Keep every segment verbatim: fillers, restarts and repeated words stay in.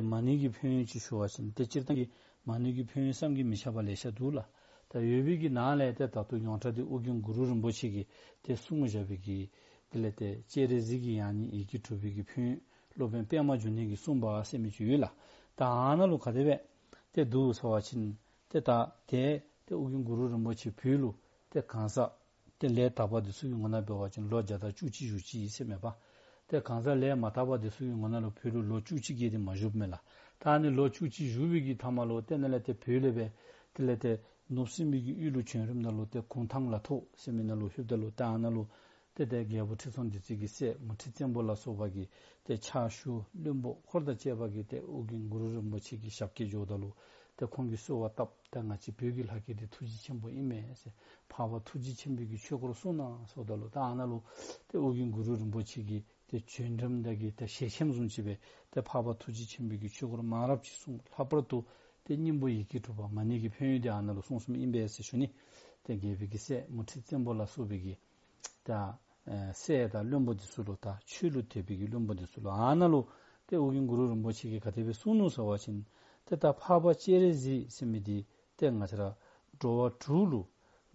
མ་ཎི་གི་ཕན་ཡོན་ཅིག་ཞུ་བ་ཅིན་ཏེ་སྤྱིར་བཏང་གི་མ་ཎི་གི་ཕན་ཡོན་བསམ་གྱིས་མི་ཁྱབ་པ་ལེ་ཤ་འདུག་ལགས། ད་ཡོད་པའི་གི་ནང་ལས་ཏེ་ད་ལྟོ་ཡོངས་གྲགས་འདི་ཨོ་རྒྱན་གུ་རུ་རིན་པོ་ཆེ་གིས་ཏེ་གསུངས་བཞག་པའི་གི་དེ་ལས་ཏེ་སྤྱན་རས་གཟིགས་ཀྱི་ཡང་སྙིང་ཡི་གེ་དྲུག་པའི་གི་ཕན་ཡོན་སློབ་དཔོན་པདྨ་འབྱུང་གནས་ཀྱིས་གསུངས་པ་ཟེར་མི་ཅིག་ཡོད་ལགས། ད་ཨ་ནཱ་ལུ་ག་དེ་སྦེ་ཏེ་འདུག་ཟེར་བ་ཅིན་ཏེ་ད་ཏེ་ཏེ་ཨོ་རྒྱན་གུ་རུ་རིན་པོ་ཆེ་བོད་ལུ་ཏེ་གང་ཟག་ཏེ་ལས་དག་པ་འདི་ཚུ་གི་ངོ་ན་འབད་བ་ཅིན་ལོ་བརྒྱ་དང་བཅུ་གཅིག་བཞུགས་ཅི་ཟེར་མས་པ། ཏེ་གང་ཟག་ལས་མ་དག་པ་འདི་ཚུ་གི་ངོ་ན་ལུ་བོད་ལུ་ལོ་བཅུ་གཅིག་བརྒལ་ཏེ་མ་བཞུགསཔ་མས་ལགས། ད་ཨ་ནི་ལོ་བཅུ་གཅིག་བཞུགས་པའི་གི་མཐའ་མ་ལུ་ཏེ་ནཱ་ལས་ཏེ་བོད་ལས་སྦེ་དེ་ལས་ཏེ་ནུབ་སྲིན་པོའི་གི་ཡུལ་ལུ་བྱོན་རནམ་ད་ལུ་ཏེ་གུང་ཐང་ལ་ཐོག་ཟེར་མི་ནང་ལུ་ལྷོདཔ་ད་ལུ་ཏེ་ཨ་ནཱ་ལུ་ཏེ་ཏེ་རྒྱལ་པོ་ཁྲི་སྲོང་ལྡེ་བཙན་གྱི་སྲས་མུ་ཁྲི་བཙན་པོ་ལ་སོགས་པ་གི་ཏེ་ཕྱག་ཞུ་བློན་པོ་འཁོར་དང་བཅས་པ་གིས་ཏེ་ཨོ་རྒྱན་གུ་རུ་རིན་པོ་ཆེ་གི་ཞབས་སྐྱེལ་འགྱོཝ་ད་ལུ་ཏེ་ཁོང་གིས་གསོལ་བ་བཏབ། ཏེ་ང་བཅས་བོད་ཀྱི་ལྷ་སྐལ་འདི་ཐུགས་རྗེ་ཆེན་པོ་ཨིན་མས་ཟེར། འཕགས་པ་ཐུགས་རྗེ་ཆེན་པོའི་གི་ཆོས་སྐོར་གསུང་གནང་ཟེརཝ་ད་ལུ་ད་ཨ་ནཱ་ལུ་ཏེ་ཨོ་རྒྱན་གུ་རུ་རིན་པོ་ཆེ་གིས་ཏེ་བྱོན་རནམ་ད་གི་ཏེ་ཞལ་ཆེམས་བཟུམ་ཅིག་སྦེ་ཏེ་འཕགས་པ་ཐུགས་རྗེ་ཆེན་པོའི་གི་ཆོས་སྐོར་མང་རབས་ཅིག་གསུངས། ལྷག་པར་དུ་ཏེ་སྙིང་པོ་ཡི་གེ་དྲུག་པ་མ་ཎི་གི་ཕན་ཡོན་འདི་ཨ་ནཱ་ལུ་གསུངས་གསུངསམ་ཨིན་པས་ཟེར་ཞུ་ནི། ཏེ་རྒྱལ་པོའི་གི་སྲས་མུ་ཁྲི་བཙན་པོ་ལ་སོགས་པའི་གི་ད་ཨེ་སྲས་དང་བློན་པོ་འདི་ཚུ་ལུ་ད་ཆོས་ལུ་དད་པའི་གི་བློན་པོ་འདི་ཚུ་ལུ་ཨ་ནཱ་ལུ་ཏེ་ཨོ་རྒྱན་གུ་རུ་རིན་པོ་ཆེ་གིས་ག་དེ་སྦེ་གསུངས་ནུག་ཟེར་བ་ཅིན་ཏེ་ད་འཕགས་པ་སྤྱན་རས་གཟིགས་ཟེར་མི་འདི་ཏེ་ང་བཅས་ར་འགྲོ་བ་དྲུག་ལུ་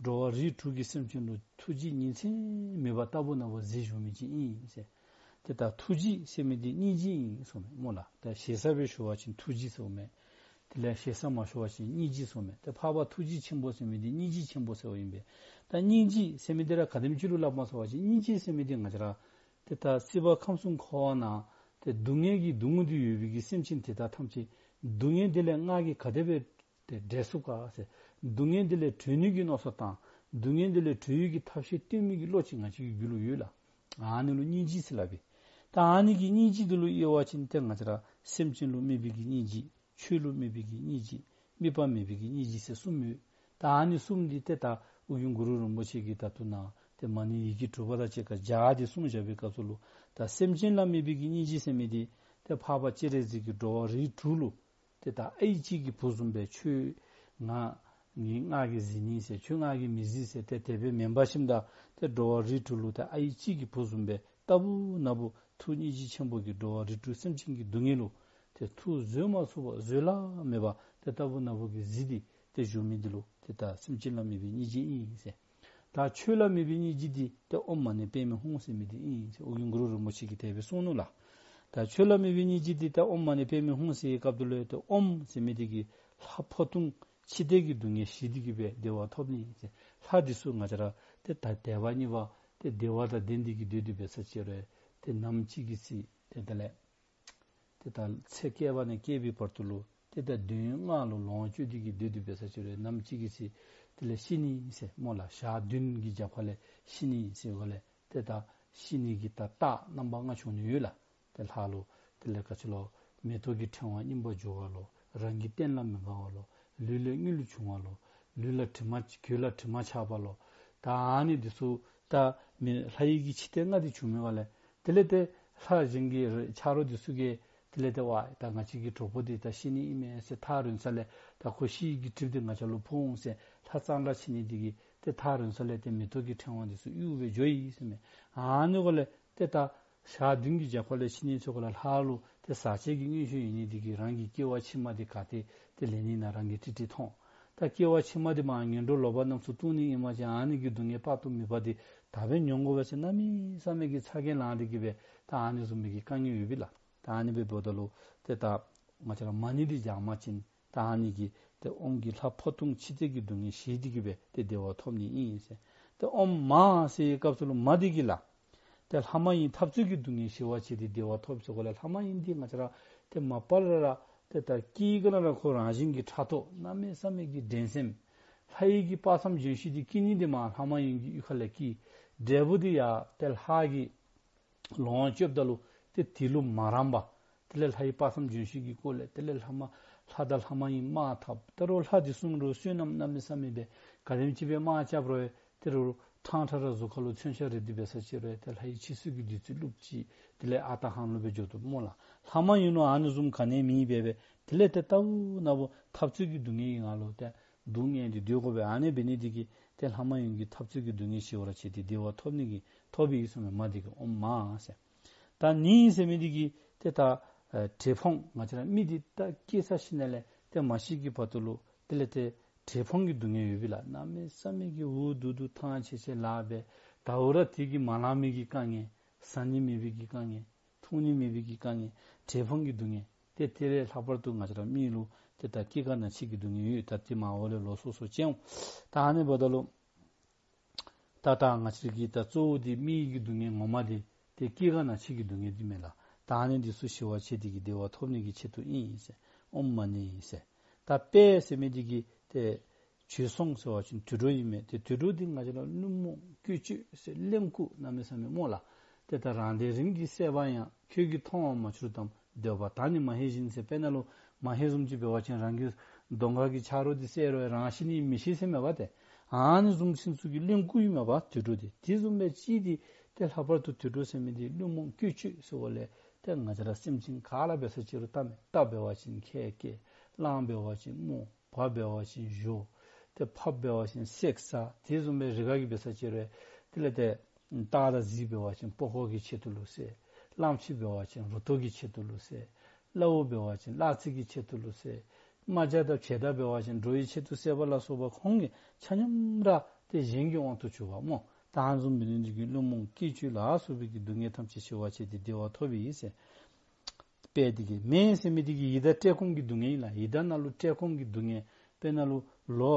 འགྲོ་བ་རིགས་དྲུག་གི་སེམས་ཅན་ལུ་ཐུགས་རྗེ་ཉིན་མཚན་མེད་པར་རྟག་བུ་ན་བུ་གཟིགས་བཞུགས་མི་ཅིག་ཨིན་ཟེར། ཏེ་ད་ཐུགས་རྗེ་ཟེར་མི་འདི་སྙིང་རྗེ་ཨིན་གསུངས་མས་སྨོ་ལགས། ད་ཞེ་ས་སྦེ་ཞུ་བ་ཅིན་ཐུགས་རྗེ་ཟེརཝ་མས། དེ་ལས་ཞེ་ས་མ་ཞུ་བ་ཅིན་སྙིང་རྗེ་ཟེརཝ་མས། ཏེ་འཕགས་པ་ཐུགས་རྗེ་ཆེན་པོ་ཟེར་མི་འདི་སྙིང་རྗེ་ཆེན་པོ་ཟེརཝ་ཨིན་པས། ད་སྙིང་རྗེ་ཟེར་མི་འདི་ར་ག་དེམ་ཅིག་ལུ་སླབ་སྨོ་ཟེར་བ་ཅིན་སྙིང་རྗེ་ཟེར་མི་འདི་ང་བཅས་ར་ཏེ་ད་སྲིད་པ་ཁམས་གསུམ་འཁོར་བ་ནང་ཏེ་སྡུག་བསྔལ་གྱི་སྡུག་བསྔལ་འདི་ཡོད་པའི་གི་སེམས་ཅན་དེ་དག་ཐམས་ཅད་སྡུག་བསྔལ་འདི་ལས་ང་གིས་ག་དེ་སྦེ་ཏེ་འབྲལ་ཚུགས་ག་ཟེར། སྡུག་བསྔལ་འདི་ལས་གྲོལ་ནི་གི་མནོ་བསམ་དང་སྡུག་བསྔལ་འདི་ལས་གྲོལ་ནི་གི་ཐབས་ཤེས་སྟོན་མི་གི་བློ་ཅིག་ང་བཅས་ཀྱི་རྒྱུད་ལུ་ཡོད་ལགས། ཨ་ནི་ལུ་སྙིང་རྗེ་ཟེར་སླབ་ཨིན། ད་ཨ་ནི་གི་སྙིང་རྗེ་འདི་ལུ་དབྱེ་བ་ཅིན་ཏེ་ང་བཅས་ར་སེམས་ཅན་ལུ་དམིགས་པའི་གི་སྙིང་རྗེ། ཆོས་ལུ་དམིགས་པའི་གི་སྙིང་རྗེ། དམིགས་པ་མེད་པའི་གི་སྙིང་རྗེ་ཟེར་གསུམ་ཡོད། ད་ཨ་ནི་གསུམ་འདི་ཏེ་ད་ཨོ་རྒྱན་གུ་རུ་རིན་པོ་ཆེ་གིས་ད་ལྟོ་ནཱ་ཏེ་མ་ཎི་ཡི་གེ་དྲུག་པ་དང་གཅིག་ཁར་སྦྱར་ཏེ་གསུངས་བཞག་པའི་སྐབས་སུ་ལུ་ད་སེམས་ཅན་ལ་དམིགས་པའི་གི་སྙིང་རྗེ་ཟེར་མི་འདི་ཏེ་འཕགས་པ་སྤྱན་རས་གཟིགས་ཀྱིས་འགྲོ་བ་རིགས་དྲུག་ལུ་ཏེ་ད་ཨའི་གཅིག་གི་བུ་བཟུམ་སྦེ་ཁྱོད་ང་ངེའི་ང་གིས་གཟིགས་ནི་ཟེར་ཁྱོད་ང་གིས་མི་གཟིགས་ཟེར་ཏེ་དེ་སྦེ་མེན་པར་ཞིནམ་ད་ཏེ་འགྲོ་བ་རིགས་དྲུག་ལུ་ཏེ་ཨའི་གཅིག་གི་བུ་བཟུམ་སྦེ་རྟག་བུ་ན་བུ་ཐུགས་སྙིང་རྗེ་ཆེན་པོ་གིས་འགྲོ་བ་རིགས་དྲུག་སེམས་ཅན་གྱི་སྡུག་བསྔལ་ལུ་ཏེ་ཐུགས་བཟོད་མ་ཚུགས་པར་བཟོད་གླགས་མེད་པར་ཏེ་རྟག་བུ་ན་བུ་གིས་གཟིགས་ཏེ་ཏེ་བཞུགས་མི་འདི་ལུ་ཏེ་ད་སེམས་ཅན་ལ་དམིགས་པའི་སྙིང་རྗེ་ཨིན་ཟེར། ད་ཆོས་ལ་དམིགས་པའི་སྙིང་རྗེ་འདི་ཏེ་ཨོཾ་མ་ཎི་པདྨེ་ཧཱུྃ་ཟེར་མི་འདི་ཨིན་ཟེར་ཨོ་རྒྱན་གུ་རུ་རིན་པོ་ཆེ་གིས་དེ་སྦེ་གསུངས་ནུག་ལགས། ད་ཆོས་ལ་དམིགས་པའི་སྙིང་རྗེ་འདི་ད་ཨོཾ་མ་ཎི་པདྨེ་ཧཱུྃ་ཟེར་བའི་སྐབས་སུ་ལུ་ཏེ་ཨོཾ་ཟེར་མི་འདི་གིས་ལྷ་འཕོ་ལྟུང་འཆི་ལྟས་ཀྱི་སྡུག་བསྔལ་ཞི་སྟེ་གི་སྦེ་བདེ་བ་ཐོབ་ནི་ཟེར། ལྷ་འདི་ཚུ་ང་བཅས་ར་ཏེ་ད་དལ་བ་གཉིས་པ་ཏེ་བདེ་བ་དང་ལྡན་ཏེ་གི་སྡོད་དེ་འབད་ས་ཅིག་རུང་ཏེ་ནམ་ཅིག་གི་ཚེ་ཏེ་དེ་ལས་ཏེ་ད་ཚེ་བསྐལ་པ་ནས་བསྐལ་པའི་བར་དུ་ལུ་ཏེ་ད་དོན་ལྔ་ལུ་ལོངས་སྤྱོད་དེ་གི་སྡོད་དེ་འབད་ས་ཅིག་རུང་ནམ་ཅིག་གི་ཚེ་དེ་ལས་ཤི་ནི་ཟེར་སྨོ་ལགས། ཞག་བདུན་གྱི་རྒྱབ་ཁ་ལས་ཤི་ནི་ཟེར་བ་ལས་ཏེ་ད་ཤི་ནི་གི་ད་རྟགས་རྣམ་པ་ལྔ་བྱུང་ནི་ཡོད་ལགས། ཏེ་ལྷ་ལུ་དེ་ལས་ག་ཅི་ལོ་མེ་ཏོག་གི་ཕྲེང་བ་སྙོམས་པར་འཇུག་པ་ལོ། རང་གི་རྟེན་ལ་མི་དགའ་བ་ལོ། ལུས་ལས་དངུལ་ཕྱུང་བ་ལོ། ལུས་ལ་དྲི་མ་གོས་ལ་དྲི་མ་ཆགས་པ་ལོ། ད་ཨ་ནི་འདི་ཚུ་ད་མི་ལྷ་ཡི་གི་འཆི་ལྟས་ལྔ་འདི་བྱུང་མི་བ་ལས་དེ་ལས་ཏེ་ལྷ་གཞན་གྱི་ཆ་རོགས་འདི་ཚུ་གིས་དེ་ལས་ཏེ་ཝ་ད་ང་བཅས་ཀྱི་གྲོགས་པོ་འདི་ད་ཤི་ནི་ཨིན་མས་ཟེར་ཐག་རིང་ས་ལས་ད་ཁོ་ཤི་ཡི་གི་གྲིབ་འདི་ང་བཅས་ལུ་ཕོག་འོང་ཟེར་ལྷ་གཙང་སྦྲ་ཅན་འདི་གིས་ཏེ་ཐག་རིང་ས་ལས་ཏེ་མེ་ཏོག་གི་ཕྲེང་བ་འདི་ཚུ་གཡུག་སྦེ་འགྱོ་ཡི་ཟེར་མས། ཨ་ནི་གུ་ལས་ཏེ་ད་ཞག་བདུན་གྱི་རྒྱབ་ཁ་ལས་ཤི་ནི་ཚུ་གུ་ལས་ལྷ་ལུ་ཏེ་ཟག་བཅས་ཀྱི་མངོན་ཤེས་ཡོད་ནི་འདི་གིས་རང་གི་སྐྱེ་བ་ཕྱི་མ་འདི་ག་ཏེ་ཏེ་ལེན་ནི་ན་རང་གིས་ཏིག་ཏིག་མཐོང་། ད་སྐྱེ་བ་ཕྱི་མ་འདི་མར་ངན་འགྲོ་ལོག་པ་རྣམས་སུ་ལྟུང་ནི་ཨིན་པ་ཅིན་ཨ་ནི་གི་སྡུག་བསྔལ་དཔག་ཏུ་མེད་པ་འདི་ད་འབད་མྱོང་དགོ་པས་ཟེར་གནམ་མེད་ས་མེད་ཀྱི་ཚ་གྱང་ལང་སྟེ་གི་སྦེ་ད་ཨ་ནི་བཟུམ་མའི་གི་དཀའ་ངལ་ཡོདཔ་ཨིན་ལགས། ད་ཨ་ནི་སྦེ་འབདཝ་ད་ལུ་ཏེ་ད་ང་བཅས་ར་མ་ཎི་འདི་བགྱང་པ་ཅིན་ད་ཨ་ནི་གི་ཏེ་ཨོཾ་གྱིས་ལྷ་འཕོ་ལྟུང་འཆི་ལྟས་ཀྱི་སྡུག་བསྔལ་ཞི་སྟེ་གི་སྦེ་ཏེ་བདེ་བ་ཐོབ་ནི་ཨིན་ཟེར། ཏེ་ཨོཾ་མ་ཟེར་བའི་སྐབས་སུ་ལུ་མ་འདི་གིས་ལགས། ཏེ་ལྷ་མ་ཡིན་འཐབ་རྩོད་ཀྱི་སྡུག་བསྔལ་ཞི་བར་བྱེད་དེ་བདེ་བ་ཐོབ་ཟེར་གོ་ལས་ལྷ་མ་ཡིན་འདི་ང་བཅས་ར་ཏེ་མ་པ་ལས་ར་ཏེ་ད་སྐྱེ་ག་ན་ར་ཁོ་རང་བཞིན་གྱིས་ཕྲག་དོག་གནམ་མེད་ས་མེད་ཀྱི་འགྲན་སེམས། ལྷ་ཡི་གི་དཔག་བསམ་ལྗོན་ཤིང་འདི་སྐྱེ་ནི་འདི་མར་ལྷ་མ་ཡིན་གྱི་གཡུས་ཁ་ལས་སྐྱེ། འབྲས་བུ་འདི་ཡང་ཏེ་ལྷ་གི་ལོངས་སྤྱོདཔ་ད་ལུ་ཏེ་དེ་ལུ་མ་རངས་པར་དེ་ལས་ལྷ་ཡི་དཔག་བསམ་ལྗོན་ཤིང་གི་སྒོ་ལས་དེ་ལས་ལྷ་མ་ལྷ་དང་ལྷ་མ་ཡིན་དམག་འཐབ། ད་རུང་ལྷ་འདི་ཚུ་རུང་བསོད་ནམས་གནམ་མེད་ས་མེད་སྦེ་ག་དེམ་ཅིག་སྦེ་དམག་རྐྱབ་རུང་དེ་རུང་ཕྲང་ཕྲང་ར་གཟུགས་ཁ་ལུ་མཚོན་ཆ་རེག་སྟེ་འབད་ས་ཅིག་རུང་ཏེ་ལྷ་ཡི་ཕྱི་གསོལ་གྱི་བདུད་རྩི་བླུགས་ཅི། དེ་ལས་ཨ་རྟག་ཧང་ལུགས་སྦེ་འགྱོ་དོ་སྨོ་ལགས། ལྷ་མ་ཡིན་ལུ་ཨ་ནི་བཟུམ་ག་ནི་མེད་པས་སྦེ་དེ་ལས་ཏེ་ལྟ་བུ་ན་བུ་འཐབ་རྩོད་ཀྱི་སྡུག་བསྔལ་གྱི་ངང་ལུ་ཏེ་སྡུག་བསྔལ་འདི་སྡོད་དགོ་པས། ཨ་ནི་འབད་ནི་འདི་གིས་ཏེ་ལྷ་མ་ཡིན་གྱི་འཐབ་རྩོད་ཀྱི་སྡུག་བསྔལ་ཞི་བར་བྱེད་དེ་བདེ་བ་ཐོབ་ནི་གི་ཐོབ་པའི་ཨིན་ཟེར་མས། མ་འདི་གིས་ཨོཾ་མ་ཟེར། ད་ཎི་ཟེར་མི་འདི་གིས་ཏེ་ད་ ཨ་བྲེལ་ཕོངས། ང་བཅས་ར་མི་འདི་ད་སྐྱེས་ཚར་ཞིནམ་ལས་ཏེ་མ་ཤི་གི་བར་དུ་ལུ་དེ་ལས་ཏེ་བྲེལ་ཕོངས་ཀྱི་སྡུག་བསྔལ་ཡོད་པས་ལགས། གནམ་མེད་ས་མེད་ཀྱི་འུ་སྡུག་སྡུག་ཐང་ཆད་ཆད་ལཱ་འབད། ད་འུ་ར་དེ་གིས་མ་ལང་མི་གི་དཀའ་ངལ། བཟའ་ནི་མེད་པའི་གི་དཀའ་ངལ། འཐུང་ནི་མེད་པའི་གི་དཀའ་ངལ། བྲེལ་ཕོངས་ཀྱི་སྡུག་བསྔལ། ཏེ་དེ་ལས་ལྷག་པར་དུ་ང་བཅས་ར་མི་ལུ་ཏེ་ད་སྐྱེ་རྒ་ན་འཆི་གི་སྡུག་བསྔལ་ཡོད། ད་དེ་མར་འོག་ལས་ལོགས་སུ་སོ་སོ་ཅིག་འོང་། ད་ཨ་ནི་འབདཝ་ད་ལུ་ད་ད་ང་བཅས་ཀྱི་ད་གཙོ་བོ་འདི་མི་གི་སྡུག་བསྔལ་ངོ་མ་འདི་ཏེ་སྐྱེ་རྒ་ན་འཆི་གི་སྡུག་བསྔལ་འདི་མས་ལགས། ད་ཨ་ནི་འདི་ཚུ་ཞི་བར་བྱེད་དེ་གིས་བདེ་བ་ཐོབ་ནི་གི་ཆེད་དུ་ཨིན་ཟེར། ཨོཾ་མ་ཎི་ཟེར། ད་དཔལ་ཟེར་མི་འདི་གིས་ཏེ་བྱོལ་སོང་ཟེར་བ་ཅིན་དུད་འགྲོ་ཨིན་མས། ཏེ་དུད་འགྲོ་འདི་ང་བཅས་ར་བླུན་རྨོངས་བཀོལ་སྤྱོད་ཟེར་གླེན་ལྐུགས་གནམ་མེད་ས་མེད་སྨོ་ལགས། ཏེ་ད་རང་སྡེ་རིམ་གྱིས་བསད་པ་ཡང་། ཁྱོད་ཀྱིས་མཐོང་བར་མ་གྱུར་ཏམ། འདོད་པ་དག་ནི་མ་ཧེ་བཞིན་ཟེར། དཔེར་ན་ལུ་མ་ཧེ་བཟུམ་ཅིག་འབད་བ་ཅིན་རང་གི་གདོང་ཁ་གི་ཆ་རོགས་འདི་བསད་རུང་རང་ཤི་ནི་མི་ཤེས་ཟེར་མས་པ་ཏེ། ཨ་ནི་བཟུམ་ཅིག་ཚུ་གི་གླེན་ལྐུགས་ཨིན་མས་པ་དུད་འགྲོ་འདི། དེ་བཟུམ་སྦེ་ཅིག་འདི་ཏེ་ལྷག་པར་དུ་དུད་འགྲོ་ཟེར་མི་འདི་བླུན་རྨོངས་བཀོལ་སྤྱོད་ཟེར་བ་ལས་ཏེ་ང་བཅས་ར་སེམས་ཅན་ག་ར་འབད་ས་ཅིག་རུང་ལྟ་མས། རྟ་འབད་བ་ཅིན་ཁལ་སྐྱེལ། གླང་འབད་བ་ཅིན་རྨོ། བ་འབད་བ་ཅིན་བཞོ། ཏེ་ཕགཔ་འབད་བ་ཅིན་བསྲེག་ཟ། དེ་བཟུམ་སྦེ་རི་ཁ་གི་འབད་ས་ཅིག་རུང་དེ་ལས་ཏེ་སྟག་དང་གཟིག་འབད་བ་ཅིན་པགས་ཀོ་གི་ཆེད་དུ་ལུ་བསད། གླངམོ་ཆེ་འབད་བ་ཅིན་རུ་ཏོ་གི་ཆེད་དུ་ལུ་བསད། གླ་བོ་འབད་བ་ཅིན་གླ་རྩི་གི་ཆེད་དུ་ལུ་བསད། རྨ་བྱ་དང་བྱད་ཟླ་འབད་བ་ཅིན་འགྲོ་བའི་ཆེད་དུ་བསད་པ་ལ་སོགས་པ་ཁོང་གི་ཆ་མཉམ་ར་ཏེ་གཞན་གྱི་དབང་དུ་གྱུར་པ་སྨོ། ད་ཨ་ནི་བཟུམ་འབད་ནི་འདི་གིས་བླུན་རྨོངས་བཀོལ་སྤྱོད་ལ་སོགས་པའི་གི་སྡུག་བསྔལ་ཐམས་ཅད་ཞི་བར་བྱས་ཏེ་བདེ་བ་ཐོབ་པས་ཟེར། དཔལ་འདི་གིས། མེ་ཟེར་མི་འདི་གིས་ཡི་དྭགས་བཀྲེས་སྐོམ་གྱི་སྡུག་བསྔལ་ཨིན་ལགས། ཡི་དྭགས་ནང་ལུ་བཀྲེས་སྐོམ་གྱི་སྡུག་བསྔལ། དཔེར་ན་ལུ་ལོ་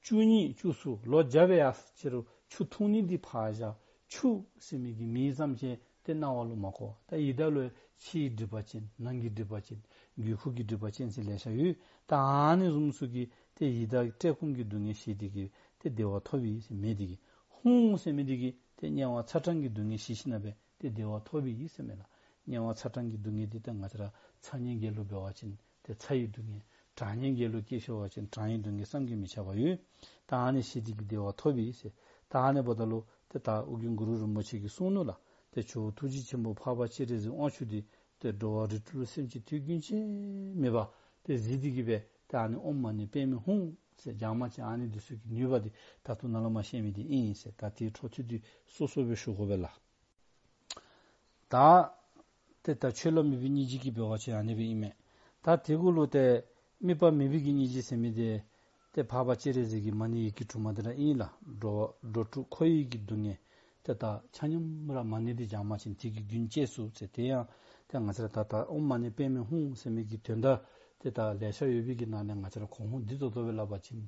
བཅུ་གཉིས་བཅུ་གསུམ་ལོ་བརྒྱ་སྦེ་ཡར་སོ་ཅི་རུང་ཆུ་འཐུང་ནི་འདི་ཕར་བཞག། ཆུ་ཟེར་མི་གི་མིང་ཙམ་ཅིག་ཏེ་རྣ་བ་ལུ་མ་གོ། ད་ཡི་དྭགས་ལུ་ཕྱིའི་སྒྲིབ་པ་ཅན་ནང་གི་སྒྲིབ་པ་ཅན་སྒོས་ཁུངས་ཀྱི་སྒྲིབ་པ་ཅན་ཟེར་ལེ་ཤ་ཡོད། ད་ཨ་ནི་བཟུམ་ཚུ་གིས་ཏེ་ཡི་དྭགས་བཀྲེས་སྐོམ་གྱི་སྡུག་བསྔལ་ཞི་སྟེ་གིས་ཏེ་བདེ་བ་ཐོབ་པས་ཟེར་མེ་འདི་གིས། ཧཱུྃ་ཟེར་མི་འདི་གིས་ཏེ་དམྱལ་བ་ཚ་གྲང་གི་སྡུག་བསྔལ་ཞི་ཞིནམ་ལས་ཏེ་བདེ་བ་ཐོབ་པས་ཟེར་མས་ལགས། དམྱལ་བ་ཚ་གྲང་གི་སྡུག་བསྔལ་འདི་ཏེ་ང་བཅས་ར་ཚ་དམྱལ་བརྒྱད་ལུ་འབད་བ་ཅིན་ཏེ་ཚ་བའི་སྡུག་བསྔལ། གྲང་དམྱལ་བརྒྱད་ལུ་སྐྱེས་ཤོར་བ་ཅིན་གྲང་བའི་སྡུག་བསྔལ་བསམ་གྱིས་མི་ཁྱབ་པ་ཡོད། ད་ཨ་ནི་ཞི་སྟེ་གིས་བདེ་བ་ཐོབ་པས་ཟེར། ད་ཨ་ནི་འབདཝ་ད་ལུ་ཏེ་ད་ཨོ་རྒྱན་གུ་རུ་རིན་པོ་ཆེ་གིས་གསུངས་ནུག་ལགས། ཏེ་ཇོ་བོ་ཐུགས་རྗེ་ཆེན་པོ་འཕགས་པ་སྤྱན་རས་གཟིགས་དབང་ཕྱུག་འདི་ཏེ་འགྲོ་བ་རིགས་དྲུག་ལུ་སེམས་ཅན་དུས་རྒྱུན་ཆད་མེད་པར་ཏེ་གཟིགས་ཏེ་གིས་སྦེ་ཏེ་ཨ་ནི་ཨོཾ་མ་ཎི་པདྨེ་ཧཱུྃ་ཟེར་བགྱང་པ་ཅིན་ཨ་ནི་འདི་ཚུ་གི་ནུས་པ་འདི་ད་ལྟོ་ནཱ་ལུ་མར་བཤད་མི་འདི་ཨིན་ཟེར། ད་དེའི་འཕྲོ་མཐུད་དེ་སོ་སོ་སྦེ་ཞུ་དགོ་པས་ལགས། ད་ཏེ་ད་ཆོས་ལ་མོས་པའི་སྙིང་རྗེ་གིས་འབད་བ་ཅིན་ཨ་ནི་སྦེ་ཨིན་མས། ད་དེ་གུ་ལུ་ཏེ་དམིགས་པ་མོས་པའི་གི་སྙིང་རྗེ་ཟེར་མི་འདི་ཏེ་འཕགས་པ་སྤྱན་རས་གཟིགས་ཀྱི་མ་ཎི་ཡི་གེ་དྲུག་མ་འདི་ར་ཨིན་ལགས། འགྲོ་བ་འགྲོ་དྲུག་འཁོར་བའི་གི་སྡུག་བསྔལ་ཏེ་ད་ཆ་མཉམ་ར་མ་ཎི་འདི་བགྱང་པ་ཅིན་དེ་གིས་རྒྱུན་བཅད་ཚུགས་ཟེར། དེ་ཡང་ཏེ་ང་བཅས་ར་ད་ད་ཨོཾ་མ་ཎི་པདྨེ་ཧཱུྃ་ཟེར་མི་གི་དོན་དག་ཏེ་ད་ལེ་ཤ་ཡོད་པའི་གི་ནང་ནས་ང་བཅས་ར་གོང་འོག་འདི་ཏོག་ཏོ་སྦེ་སླབ་པ་ཅིན་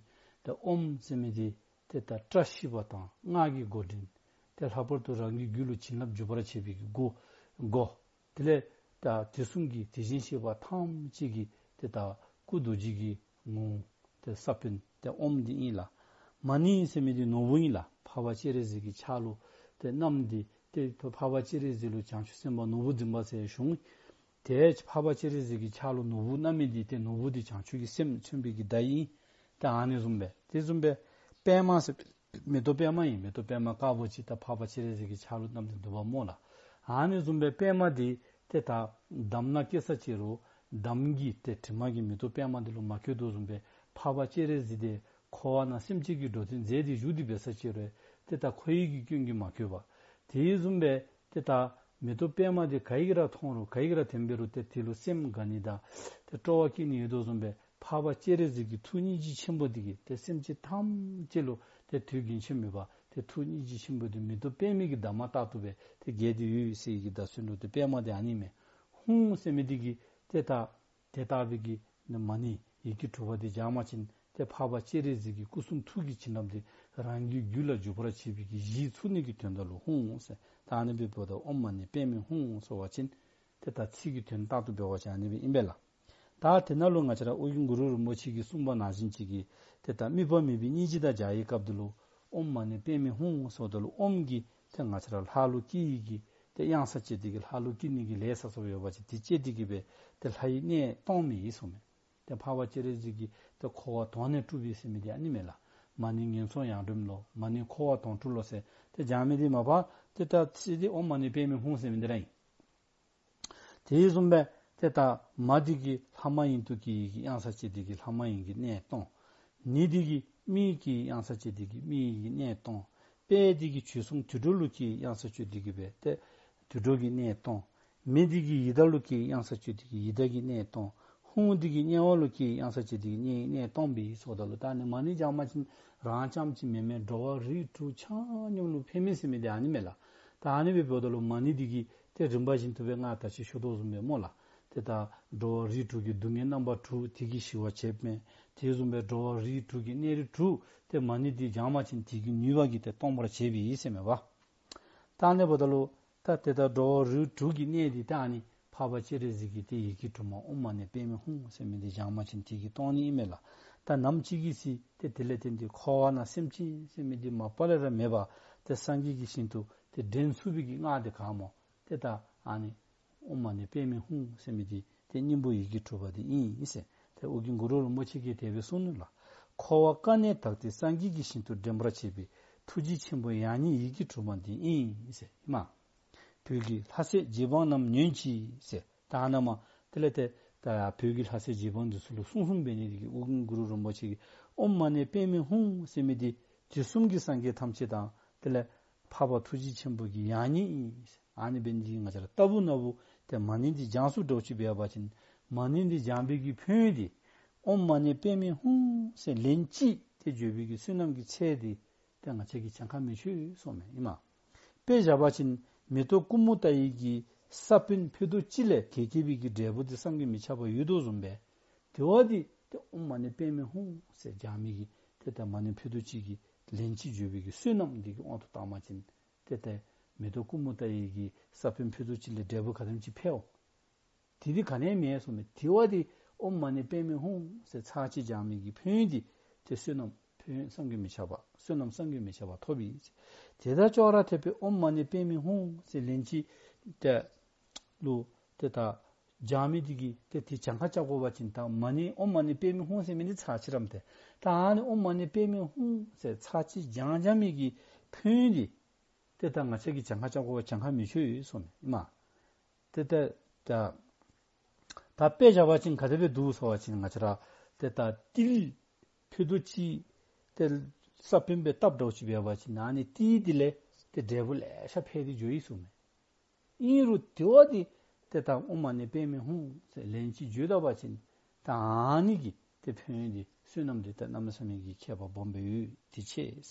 ཏེ་ཨོཾ་ཟེར་མི་འདི་ཏེ་ད་བཀྲ་ཤིས་པ་དང་སྔགས་ཀྱི་མགོ་འདྲེན། ཏེ་ལྷག་པར་དུ་རང་གི་རྒྱུད་ལུ་བྱིན་རླབས་འཇུག་པར་བྱེད་པའི་གི་སྒོ་སྒོ། དེ་ལས་ད་དུས་གསུམ་གྱི་དེ་བཞིན་གཤེགས་པ་ཐམས་ཅད་ཀྱི་ཏེ་ད་སྐུ་རྡོ་རྗེ་གི་ངོ་བོ་ཏེ་ས་བོན་ཏེ་ཨོཾ་འདི་ཨིན་ལགས། མ་ཎི་ཟེར་མི་འདི་ནོར་བུ་ཨིན་ལགས། འཕགས་པ་སྤྱན་རས་གཟིགས་ཀྱི་ཕྱག་ལུ་ཏེ་བསྣམས་ཏེ་ཏེ་འཕགས་པ་སྤྱན་རས་གཟིགས་ལུ་བྱང་ཆུབ་སེམས་དཔའ་ནོར་བུ་འཛིན་པ་ཟེར་ཞུ་འོང་། ཏེ་འཕགས་པ་སྤྱན་རས་གཟིགས་ཀྱི་ཕྱག་ལུ་ནོར་བུ་བསྣམས་མི་འདི་ཏེ་ནོར་བུ་འདི་བྱང་ཆུབ་ཀྱི་སེམས་མཚོན་པའི་གི་བརྡ་ཨིན། ཏེ་ཨ་ནི་བཟུམ་སྦེ་དེ་བཟུམ་སྦེ་པདྨ་ཟེར་མེ་ཏོག་པདྨ་ཨིན། མེ་ཏོག་པདྨ་དཀར་པོ་ཅིག་ད་འཕགས་པ་སྤྱན་རས་གཟིགས་ཀྱི་ཕྱག་ལུ་བསྣམས་ཏེ་འདུག་པ་སྨོ་ལགས། ཨ་ནི་བཟུམ་སྦེ་པདྨ་འདི་ཏེ་ད་འདམ་ནང་སྐྱེ་ས་ཅིག་རུང་འདམ་གྱི་ཏེ་དྲི་མ་གིས་མེ་ཏོག་པདྨ་འདི་ལུ་མ་གོས་དོ་བཟུམ་སྦེ་འཕགས་པ་སྤྱན་རས་གཟིགས་འདི་འཁོར་བ་ནང་སེམས་ཅན་གྱི་འགྲོ་དོན་མཛད་དེ་བཞུགས་ཏེ་འབད་ས་ཅིག་རུང་ཏེ་ད་འཁོར་བའི་གི་སྐྱོན་གྱིས་མ་གོས་པ། དེ་བཟུམ་སྦེ་ཏེ་ད་མེ་ཏོག་པདྨ་འདི་ག་གིས་ར་མཐོང་རུང་ག་གིས་ར་དེ་སྦེ་རུང་ཏེ་དེ་ལུ་སེམས་དགའ་ནི་དང་ཏེ་སྤྲོ་བ་སྐྱེ་ནི་ཡོད་དོ་བཟུམ་སྦེ་འཕགས་པ་སྤྱན་རས་གཟིགས་ཀྱི་ཐུགས་སྙིང་རྗེ་ཆེན་པོ་འདི་གིས་ཏེ་སེམས་ཅན་ཐམས་ཅད་ལུ་ཏེ་དུས་རྒྱུན་ཆད་མེད་པར་ཏེ་ཐུགས་སྙིང་རྗེ་ཆེན་པོ་འདི་མེ་ཏོག་པདྨའི་གི་འདབ་མ་ལྟར་དུ་སྦེ་ཏེ་རྒྱས་ཏེ་ཡོད་ཟེར་གྱི་བརྡ་མཚོན་ལུ་ཏེ་པདྨ་འདི་ཨ་ནི་མས། ཧཱུྃ་ཟེར་མི་འདི་གིས་ཏེ་ད་དེ་ལྟ་བུའི་གི་མ་ཎི་ཡི་གེ་དྲུག་པ་འདི་བགྱང་པ་ཅིན་ཏེ་འཕགས་པ་སྤྱན་རས་གཟིགས་ཀྱི་སྐུ་གསུང་ཐུགས་ཀྱི་བྱིན་རླབས་འདི་རང་གི་རྒྱུད་ལ་འཇུག་པར་བྱེད་པའི་གི་གཞི་ཚུགས་ནི་གི་དོན་དག་ལུ་ཧཱུྃ་ཟེར། ད་ཨ་ནི་སྦེ་འབདཝ་ད་ཨོཾ་མ་ཎི་པདྨེ་ཧཱུྃ་ཟེར་བ་ཅིན་ཏེ་ད་ཚིག་གི་དོན་རྟག་ཏུ་འབད་བ་ཅིན་ཨ་ནི་སྦེ་ཨིན་པས་ལགས། ད་དེ་ནང་ལུ་ང་བཅས་ར་ཨོ་རྒྱན་གུ་རུ་རིན་པོ་ཆེ་གིས་གསུངས་པ་ནང་བཞིན་ཅིག་གིས་ཏེ་ད་དམིགས་པ་མོས་པའི་སྙིང་རྗེ་དང་སྦྱར་བའི་སྐབས་འདི་ལུ་ཨོཾ་མ་ཎི་པདྨེ་ཧཱུྃ་ཟེརཝ་ད་ལུ་ཨོཾ་གྱིས་ཏེ་ང་བཅས་ར་ལྷ་ལུ་སྐྱེ་ནི་གི་ཏེ་གཡང་ས་བཅད་དེ་གིས་ལྷ་ལུ་སྐྱེ་ནི་གི་ལས་བསགས་བསགསཔ་ཡོད་པ་ཅིན་དེ་བཅད་དེ་གིས་སྦེ་ཏེ་ལྷ་ཡི་གནས་སྟོངམ་ཨིན་གསུངམ་མས། ཏེ་འཕགས་པ་སྤྱན་རས་གཟིགས་ཀྱིས་ཏེ་འཁོར་བ་དོང་ནས་སྤྲུགས་པའི་ཟེར་མི་འདི་ཨ་ནི་མས་ལགས། མ་ཎི་ངན་སོང་ཡང་སྒྲོལ་ལོ། མ་ཎི་འཁོར་བ་དོང་སྤྲུགས་ལོ་ཟེར་ཏེ་བགྱང་མི་འདི་མ་པ་ཏེ་ད་ཚིག་འདི་ཨོཾ་མ་ཎི་པདྨེ་ཧཱུྃ་ཟེར་མི་འདི་ར་ཨིན། དེ་བཟུམ་སྦེ་ཏེ་ད་མ་འདི་གིས་ལྷ་མ་ཡིན་དུ་སྐྱེ་ཡི་གི་གཡང་ས་བཅད་དེ་གིས་ལྷ་མ་ཡིན་གྱི་གནས་སྟོངས། ནི་འདི་གིས་མི་ཡིན་གྱི་གཡང་ས་བཅད་དེ་གིས་མི་ཡིན་གྱི་གནས་སྟོངས། པད་འདི་གིས་བྱོལ་སོང་དུད་འགྲོ་ལུ་སྐྱེ་གཡང་ས་བཅད་དེ་གིས་སྦེ་ཏེ་དུད་འགྲོ་གི་གནས་སྟོངས། མེ་འདི་གིས་ཡི་དྭགས་ལུ་སྐྱེས། གཡང་ས་ཅན་འདི་གིས་ཡི་དྭགས་ཀྱི་གནས་སྟོང་། ཧཱུྃ་འདི་གིས་དམྱལ་བ་ལུ་སྐྱེས། གཡང་ས་ཅན་འདི་གིས་དམྱལ་བའི་གནས་སྟོང་པས་ཟེརཝ་ད་ལུ། ད་ཨ་ནི་མ་ཎི་བགྱང་པ་ཅིན་རང་རྐྱངམ་ཅིག་མེན་མེན་འགྲོ་བ་རིགས་དྲུག་ཆ་མཉམ་ལུ་ཕན་མི་ཟེར་མི་འདི་ཨ་ནི་མས་ལགས། ད་ཨ་ནི་སྦེ་འབདཝ་ད་ལུ་མ་ཎི་འདི་གིས་ཏེ་རིམ་པ་བཞིན་དུ་སྦེ་ང་ད་ཅི་ཞུ་དོ་བཟུམ་སྦེ་སྨོ་ལགས། ཏེ་ད་འགྲོ་བ་རིགས་དྲུག་གི་སྡུག་བསྔལ་རྣམ་པ་དྲུག་དེ་གིས་ཞི་བར་བྱེདཔ་མས། དེ་བཟུམ་སྦེ་འགྲོ་བ་རིགས་དྲུག་གི་གནས་རིགས་དྲུག་ཏེ་མ་ཎི་འདི་བགྱང་པ་ཅིན་དེ་གི་ནུས་པ་གིས་ཏེ་སྟོང་པར་བྱེད་པས་ཟེར་མས་པ། ད་ཨ་ནི་འབདཝ་ད་ལུ་ད་ཏེ་ད་འགྲོ་བ་རིགས་དྲུག་གི་གནས་འདི་ད་ཨ་ནི་འཕགས་པ་སྤྱན་རས་གཟིགས་ཀྱི་ཏེ་ཡི་གེ་དྲུག་མ་ཨོཾ་མ་ཎི་པདྨེ་ཧཱུྃ་ཟེར་མི་འདི་བགྱང་པ་ཅིན་དེ་གིས་སྟོང་ནི་ཨིན་མས་ལགས། ད་ནམ་ཅིག་གི་ཚེ་ཏེ་དེ་ལས་བརྟེན་ཏེ་འཁོར་བ་ན་སེམས་ཅན་ཟེར་མི་འདི་མ་པ་ལས་ར་མེད་པར་ཏེ་སངས་རྒྱས་ཀྱི་ཞིང་དུ་ཏེ་འདྲེན་ཚུགས་པའི་གི་སྔགས་འདི་ག་སྨོ། ཏེ་ད་ཨ་ནི་ཨོཾ་མ་ཎི་པདྨེ་ཧཱུྃ་ཟེར་མི་འདི་ཏེ་སྙིང་པོ་ཡི་གེ་དྲུག་པ་འདི་ཨིན་ཟེར། ཏེ་ཨོ་རྒྱན་གུ་རུ་རིན་པོ་ཆེ་གིས་དེ་སྦེ་གསུངས་ནུག་ལགས། འཁོར་བ་ཀ་ནས་དག་སྟེ་སངས་རྒྱས་ཀྱི་ཞིང་དུ་འདྲེན་པར་བྱེད་པའི་ཐུགས་རྗེ་ཆེན་པོའི་ཡང་སྙིང་ཡི་གེ་དྲུག་མ་འདི་ཨིན་ཟེར་ཨིན་མས། བོད་ཀྱི་ལྷ་སྲས་རྗེ་འབངས་རྣམས་ཉོན་ཅིག་ཟེར། ད་ཨ་ནཱ་མ་དེ་ལས་ཏེ་ད་བོད་ཀྱི་ལྷ་སྲས་རྗེ་འབངས་འདི་ཚུ་ལུ་གསུངས་གསུངསམ་འབད་ནི་འདི་གིས་ཨོ་རྒྱན་གུ་རུ་རིན་པོ་ཆེ་གིས་ཨོཾ་མ་ཎི་པདྨེ་ཧཱུྃ་ཟེར་མི་འདི་དུས་གསུམ་གྱི་སངས་རྒྱས་ཐམས་ཅད་དང་དེ་ལས་འཕགས་པ་ཐུགས་རྗེ་ཆེན་པོ་གི་ཡང་སྙིང་ཨིན། ཨ་ནི་འབད་ནི་འདི་གིས་ང་བཅས་ར་ལྟ་བུ་ན་བུ་ཏེ་མ་ཎི་འདི་བགྱང་ཚུགསཔ་འདྲཝ་ཅིག་འབད་བ་ཅིན་མ་ཎི་འདི་བགྱང་པའི་གི་ཕན་ཡོན་འདི་ཨོཾ་མ་ཎི་པདྨེ་ཧཱུྃ་ཟེར་ལན་གཅིག་ཏེ་བརྗོད་པའི་གི་བསོད་ནམས་ཀྱི་ཚད་འདི་ཏེ་ང་བཅས་ཀྱིས་གྱངས་ཁ་མི་ཆོད་གསུངསམ་ཨིན་མས། དཔེ་བཞག་པ་ཅིན་མེ་ཏོག་ཀུ་མུ་ཏ་ཡི་གི་ས་བོན་ཕུད་རྡོག་གཅིག་ལས་གེགས་བཀལ་བའི་གི་འབྲས་བུ་འདི་བསམ་གྱིས་མི་ཁྱབ་པ་ཡོད་དོ་བཟུམ་སྦེ། དེ་བ་འདི་ཏེ་ཨོཾ་མ་ཎི་པདྨེ་ཧཱུྃ་ཟེར་བགྱང་མི་གི་ཏེ་ད་མ་ཎི་ཕུད་རྡོག་གཅིག་གིས་ལན་གཅིག་བརྗོད་པའི་གི་བསོད་ནམས་འདི་གི་དབང་དུ་བཏང་པ་ཅིན་ཏེ་ཏེ་མེ་ཏོག་ཀུ་མུ་ཏ་ཡི་གི་ས་བོན་ཕུད་རྡོག་གཅིག་ལས་འབྲས་བུ་ག་དེམ་ཅིག་འཕེལ་འོང་། དེ་འདི་ག་ནི་མེད་གསུངསམ་མས། དེ་བ་འདི་ཨོཾ་མ་ཎི་པདྨེ་ཧཱུྃ་ཟེར་ཚར་གཅིག་བགྱང་མི་གི་ཕན་ཡོན་འདི་ཏེ་བསོད་ནམས་ཕན་ཡོན་བསམ་གྱིས་མི་ཁྱབ་པ་བསོད་ནམས་བསམ་གྱིས་མི་ཁྱབ་པ་ཐོབ་ཨིན། དེ་དང་ཅོག་ར་འཐདཔ་སྦེ་ཨོཾ་མ་ཎི་པདྨེ་ཧཱུྃ་ཟེར་ལན་གཅིག་ཏེ་ལུ་ཏེ་ད་བགྱང་མི་འདི་གིས་ཏེ་དེ་གྱངས་ཁ་རྐྱབ་དགོ་པ་ཅིན་ད་མ་ཎི་ཨོཾ་མ་ཎི་པདྨེ་ཧཱུྃ་ཟེར་མི་འདི་ཚར་གཅིག་རམ་ཏེ། ད་ཨ་ནི་ཨོཾ་མ་ཎི་པདྨེ་ཧཱུྃ་ཟེར་ཚར་གཅིག་བགྱང་བགྱང་མི་གི་ཕན་ཡོན་འདི་ཏེ་ད་ང་བཅས་ཀྱིས་གྱངས་ཁ་རྐྱབ་དགོ་པ་གྱངས་ཁ་མི་ཆོད་གསུངསམ་ཨིན་མས། ཏེ་ད་ད་ད་དཔེ་བཞག་པ་ཅིན་ག་དེ་སྦེ་འདུག་ཟེར་བ་ཅིན་ང་བཅས་ར་ཏེ་ད་ཏིལ་ཕུད་རྡོག་གཅིག་ཏེ་ས་བོན་སྦེ་བཏབ་འདྲཝ་ཅིག་འབད་བ་ཅིན་ཨ་ནི་ཏིལ་འདི་ལས་ཏེ་འབྲས་བུ་ལེ་ཤ་འཕེལ་ཏེ་འགྱོཝ་ཨིན་གསུངསམ་མས། ཨིན་རུང་དེ་བ་འདི་ཏེ་ད་ཨོཾ་མ་ཎི་པདྨེ་ཧཱུྃ་ཟེར་ལན་གཅིག་བརྗོད་ད་པ་ཅིན་ད་ཨ་ནི་གི་ཏེ་ཕན་ཡོན་འདི་བསོད་ནམས་འདི་ད་གནམ་མེད་ས་མེད་ཀྱི་ཁྱད་པར་སྦོམ་སྦེ་ཡོད། དེ་ཅིག་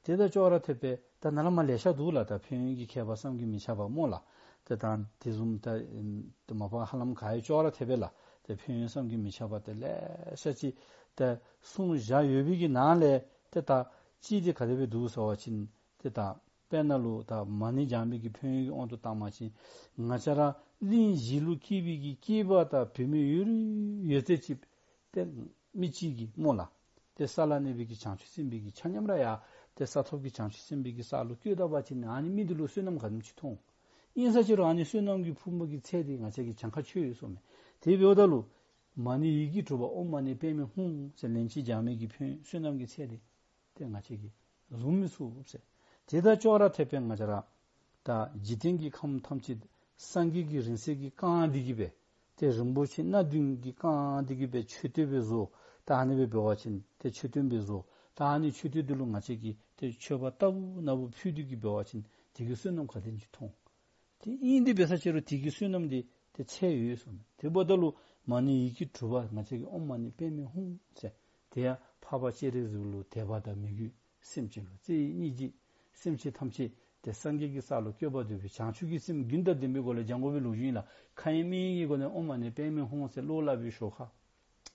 ཟེར། དེ་དང་ཅོག་ར་འཐདཔ་སྦེ་ད་ནཱ་ལས་མར་ལེ་ཤ་འདུག་ལགས། ད་ཕན་ཡོན་གྱི་ཁྱད་པར་བསམ་གྱིས་མི་ཁྱབ་པ་སྨོ་ལགས། ཏེ་ད་དེ་བཟུམ་ད་ཨེམ་ཏེ་མ་པ་ཧ་ལམ་ག་ར་ཅོག་ར་འཐདཔ་སྦེ་ལགས། ཏེ་ཕན་ཡོན་བསམ་གྱིས་མི་ཁྱབ་པ་ཏེ་ལེ་ཤ་ཅིག་ཏེ་གསུངས་བཞག་ཡོད་པའི་གི་ནང་ལས་ཏེ་ད་གཅིག་འདི་ག་དེ་སྦེ་འདུག་ཟེར་བ་ཅིན་ཏེ་ད་དཔེར་ན་ལུ་ད་མ་ཎི་བགྱང་པའི་གི་ཕན་ཡོན་གྱི་དབང་དུ་བཏང་པ་ཅིན་ང་བཅས་ར་གླིང་བཞི་ལུ་སྐྱེས་པའི་གི་སྐྱེས་པ་དང་བུད་མེད་ཡོད་རིགས་ཡོད་ཚད་ཅིག་ཏེ་མི་གཅིག་གིས་སྨོ་ལགས། ཏེ་ས་ལ་གནས་པའི་གི་བྱང་ཆུབ་སེམས་དཔའི་གི་ཆ་མཉམ་ར་ཡང་ཏེ་ས་ཐོབ་ཀྱི་བྱང་ཆུབ་སེམས་དཔའི་གི་ས་ལུ་བཀོད་ད་པ་ཅིན་ཨ་ནི་མི་འདི་ལུ་བསོད་ནམས་ག་དེམ་ཅིག་ཐོབ་འོང་། ཨིན་ས་ཅི་རུང་ཨ་ནི་བསོད་ནམས་ཀྱི་ཕུང་པོ་གི་ཚད་འདི་ང་བཅས་ཀྱིས་གྱངས་ཁ་ཆོད་ཡོད་གསུངསམ་མས། དེ་འབདཝ་ད་ལུ་མ་ཎི་ཡི་གེ་དྲུག་པ་ཨོཾ་མ་ཎི་པདྨེ་ཧཱུྃ་ཟེར་ལན་གཅིག་བགྱང་མི་གི་ཕན་ཡོན་བསོད་ནམས་ཀྱི་ཚད་འདི་ཏེ་ང་བཅས་ཀྱིས་བཟུང་མི་ཚུགས་ཟེར། དེ་དང་ཅོག་ར་འཐདཔ་སྦེ་ང་བཅས་ར་ད་འཇིག་རྟེན་གྱི་ཁམས་ཐམས་ཅད་སངས་རྒྱས་ཀྱི་རིང་བསྲེལ་གྱིས་བཀང་སྟེ་གི་སྦེ་ཏེ་རིན་པོ་ཆེ་སྣ་བདུན་གྱིས་བཀང་སྟེ་གི་སྦེ་མཆོད་རྟེན་སྦེ་བཟོ། ད་ཨ་ནི་སྦེ་འབད་བ་ཅིན་ཏེ་མཆོད་རྟེན་སྦེ་བཟོ། ད་ཨ་ནི་མཆོད་རྟེན་འདི་ལུ་ང་བཅས་ཀྱིས་ཏེ་མཆོད་པ་ལྟ་བུ་ན་བུ་ཕུལ་ཏེ་གི་འབད་བ་ཅིན་དེ་གི་བསོད་ནམས་ག་དེམ་ཅིག་ཐོབ་འོང་། དེ་ཨིན་དེ་འབད་ས་ཅི་རུང་དེ་གི་བསོད་ནམས་འདི་ཏེ་ཚད་ཡོད་གསུངསམ་མས། དེ་འབདཝ་ད་ལུ་མ་ཎི་ཡི་གེ་དྲུག་པ་ང་བཅས་ཀྱིས་ཨོཾ་མ་ཎི་པདྨེ་ཧཱུྃ་ཟེར་དེ་ཡང་འཕགས་པ་སྤྱན་རས་གཟིགས་ལུ་དད་པ་དང་མོས་གུས། སེམས་ཅན་ལུ་བརྩེ་བའི་སྙིང་རྗེ། སེམས་ཅན་ཐམས་ཅད་ཏེ་སངས་རྒྱས་ཀྱི་ས་ལུ་བཀོད་པར་འདོད་པའི་བྱང་ཆུབ་ཀྱི་སེམས་རྒྱུན་དང་ལྡན་པའི་སྒོ་ལས་སྦྱང་དགོ་པའི་ལུགས་ཨིན་ལགས། མཁའ་དབྱིངས་མི་དབྱིངས་ཀྱི་སྒོ་ནས་ཨོཾ་མ་ཎི་པདྨེ་ཧཱུྃ་ཟེར་བློ་སླབ་པའི་ཞོར་ཁར།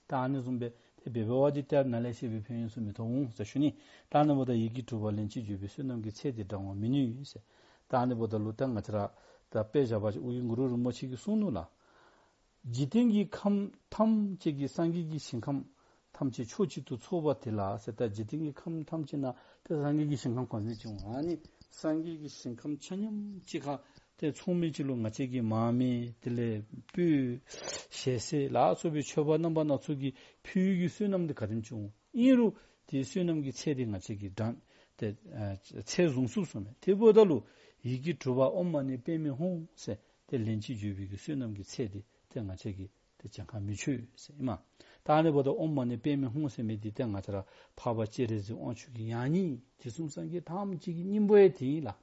ད་ཨ་ནི་བཟུམ་སྦེ་ཏེ་འབད་བ་ཅིན་ཏེ་ནཱ་ལས་བཤད་པའི་ཕན་ཡོན་ཚུ་མི་ཐོབ་འོང་ཟེར་ཞུ་ནི། ད་ཨ་ནི་འབདཝ་ད་ཡི་གེ་དྲུག་པ་ལན་གཅིག་བརྗོད་པའི་བསོད་ནམས་ཀྱི་ཚད་འདི་བགྲང་བར་མི་ནུས་ཟེར། ད་ཨ་ནི་འབདཝ་ད་ལུ་ད་ང་བཅས་ར་ད་དཔེ་བཞག་པ་ཅིན་ཨོ་རྒྱན་གུ་རུ་རིན་པོ་ཆེ་གིས་གསུངས་ནུག་ལགས། འཇིག་རྟེན་གྱི་ཁམས་ཐམས་ཅད་ཀྱི་སངས་རྒྱས་ཀྱི་ཞིང་ཁམས་ཐམས་ཅད་ཕྱོགས་གཅིག་ཏུ་ཚོགས་པ་དེ་ལ་ཟེར། ད་འཇིག་རྟེན་གྱི་ཁམས་ཐམས་ཅད་ནང་ཏེ་སངས་རྒྱས་ཀྱི་ཞིང་ཁམས་ག་དེམ་ཅིག་འོང་། ཨ་ནི་སངས་རྒྱས་ཀྱི་ཞིང་ཁམས་ཆ་མཉམ་གཅིག་ཁར་ཏེ་ཚོགས་མི་ཅིག་ལུ་ང་བཅས་ཀྱིས་མར་མེ་དེ་ལས་སྤོས་ཞལ་ཟས་ལ་སོགས་པའི་མཆོད་པ་རྣམ་པ་སྣ་ཚོགས་ཀྱི་ཕུལ་བའི་གི་བསོད་ནམས་འདི་ག་དེམ་ཅིག་འོང་། ཨིན་རུང་དེའི་བསོད་ནམས་ཀྱི་ཚད་འདི་ང་བཅས་ཀྱིས་བགྲང་ཏེ་ཨ་ཚད་བཟུང་ཚུགས་གསུངསམ་མས། དེ་འབདཝ་ད་ལུ་ཡི་གེ་དྲུག་པ་ཨོཾ་མ་ཎི་པདྨེ་ཧཱུྃ་ཟེར་ཏེ་ལན་གཅིག་བརྗོད་པའི་གི་བསོད་ནམས་ཀྱི་ཚད་འདི་ཏེ་ང་བཅས་ཀྱིས་ཏེ་གྱངས་ཁ་མི་ཆོད་ཟེར་ཨིན་མས། ད་ཨ་ནི་འབདཝ་ད་ཨོཾ་མ་ཎི་པདྨེ་ཧཱུྃ་ཟེར་མི་འདི་ཏེ་ང་བཅས་ར་འཕགས་པ་སྤྱན་རས་གཟིགས་དབང་ཕྱུག་གི་ཡང་སྙིང་དུས་གསུམ་སངས་རྒྱས་ཐམས་ཅད་ཀྱི་སྙིང་པོ་ཡང་དེ་ཨིན་ལགས།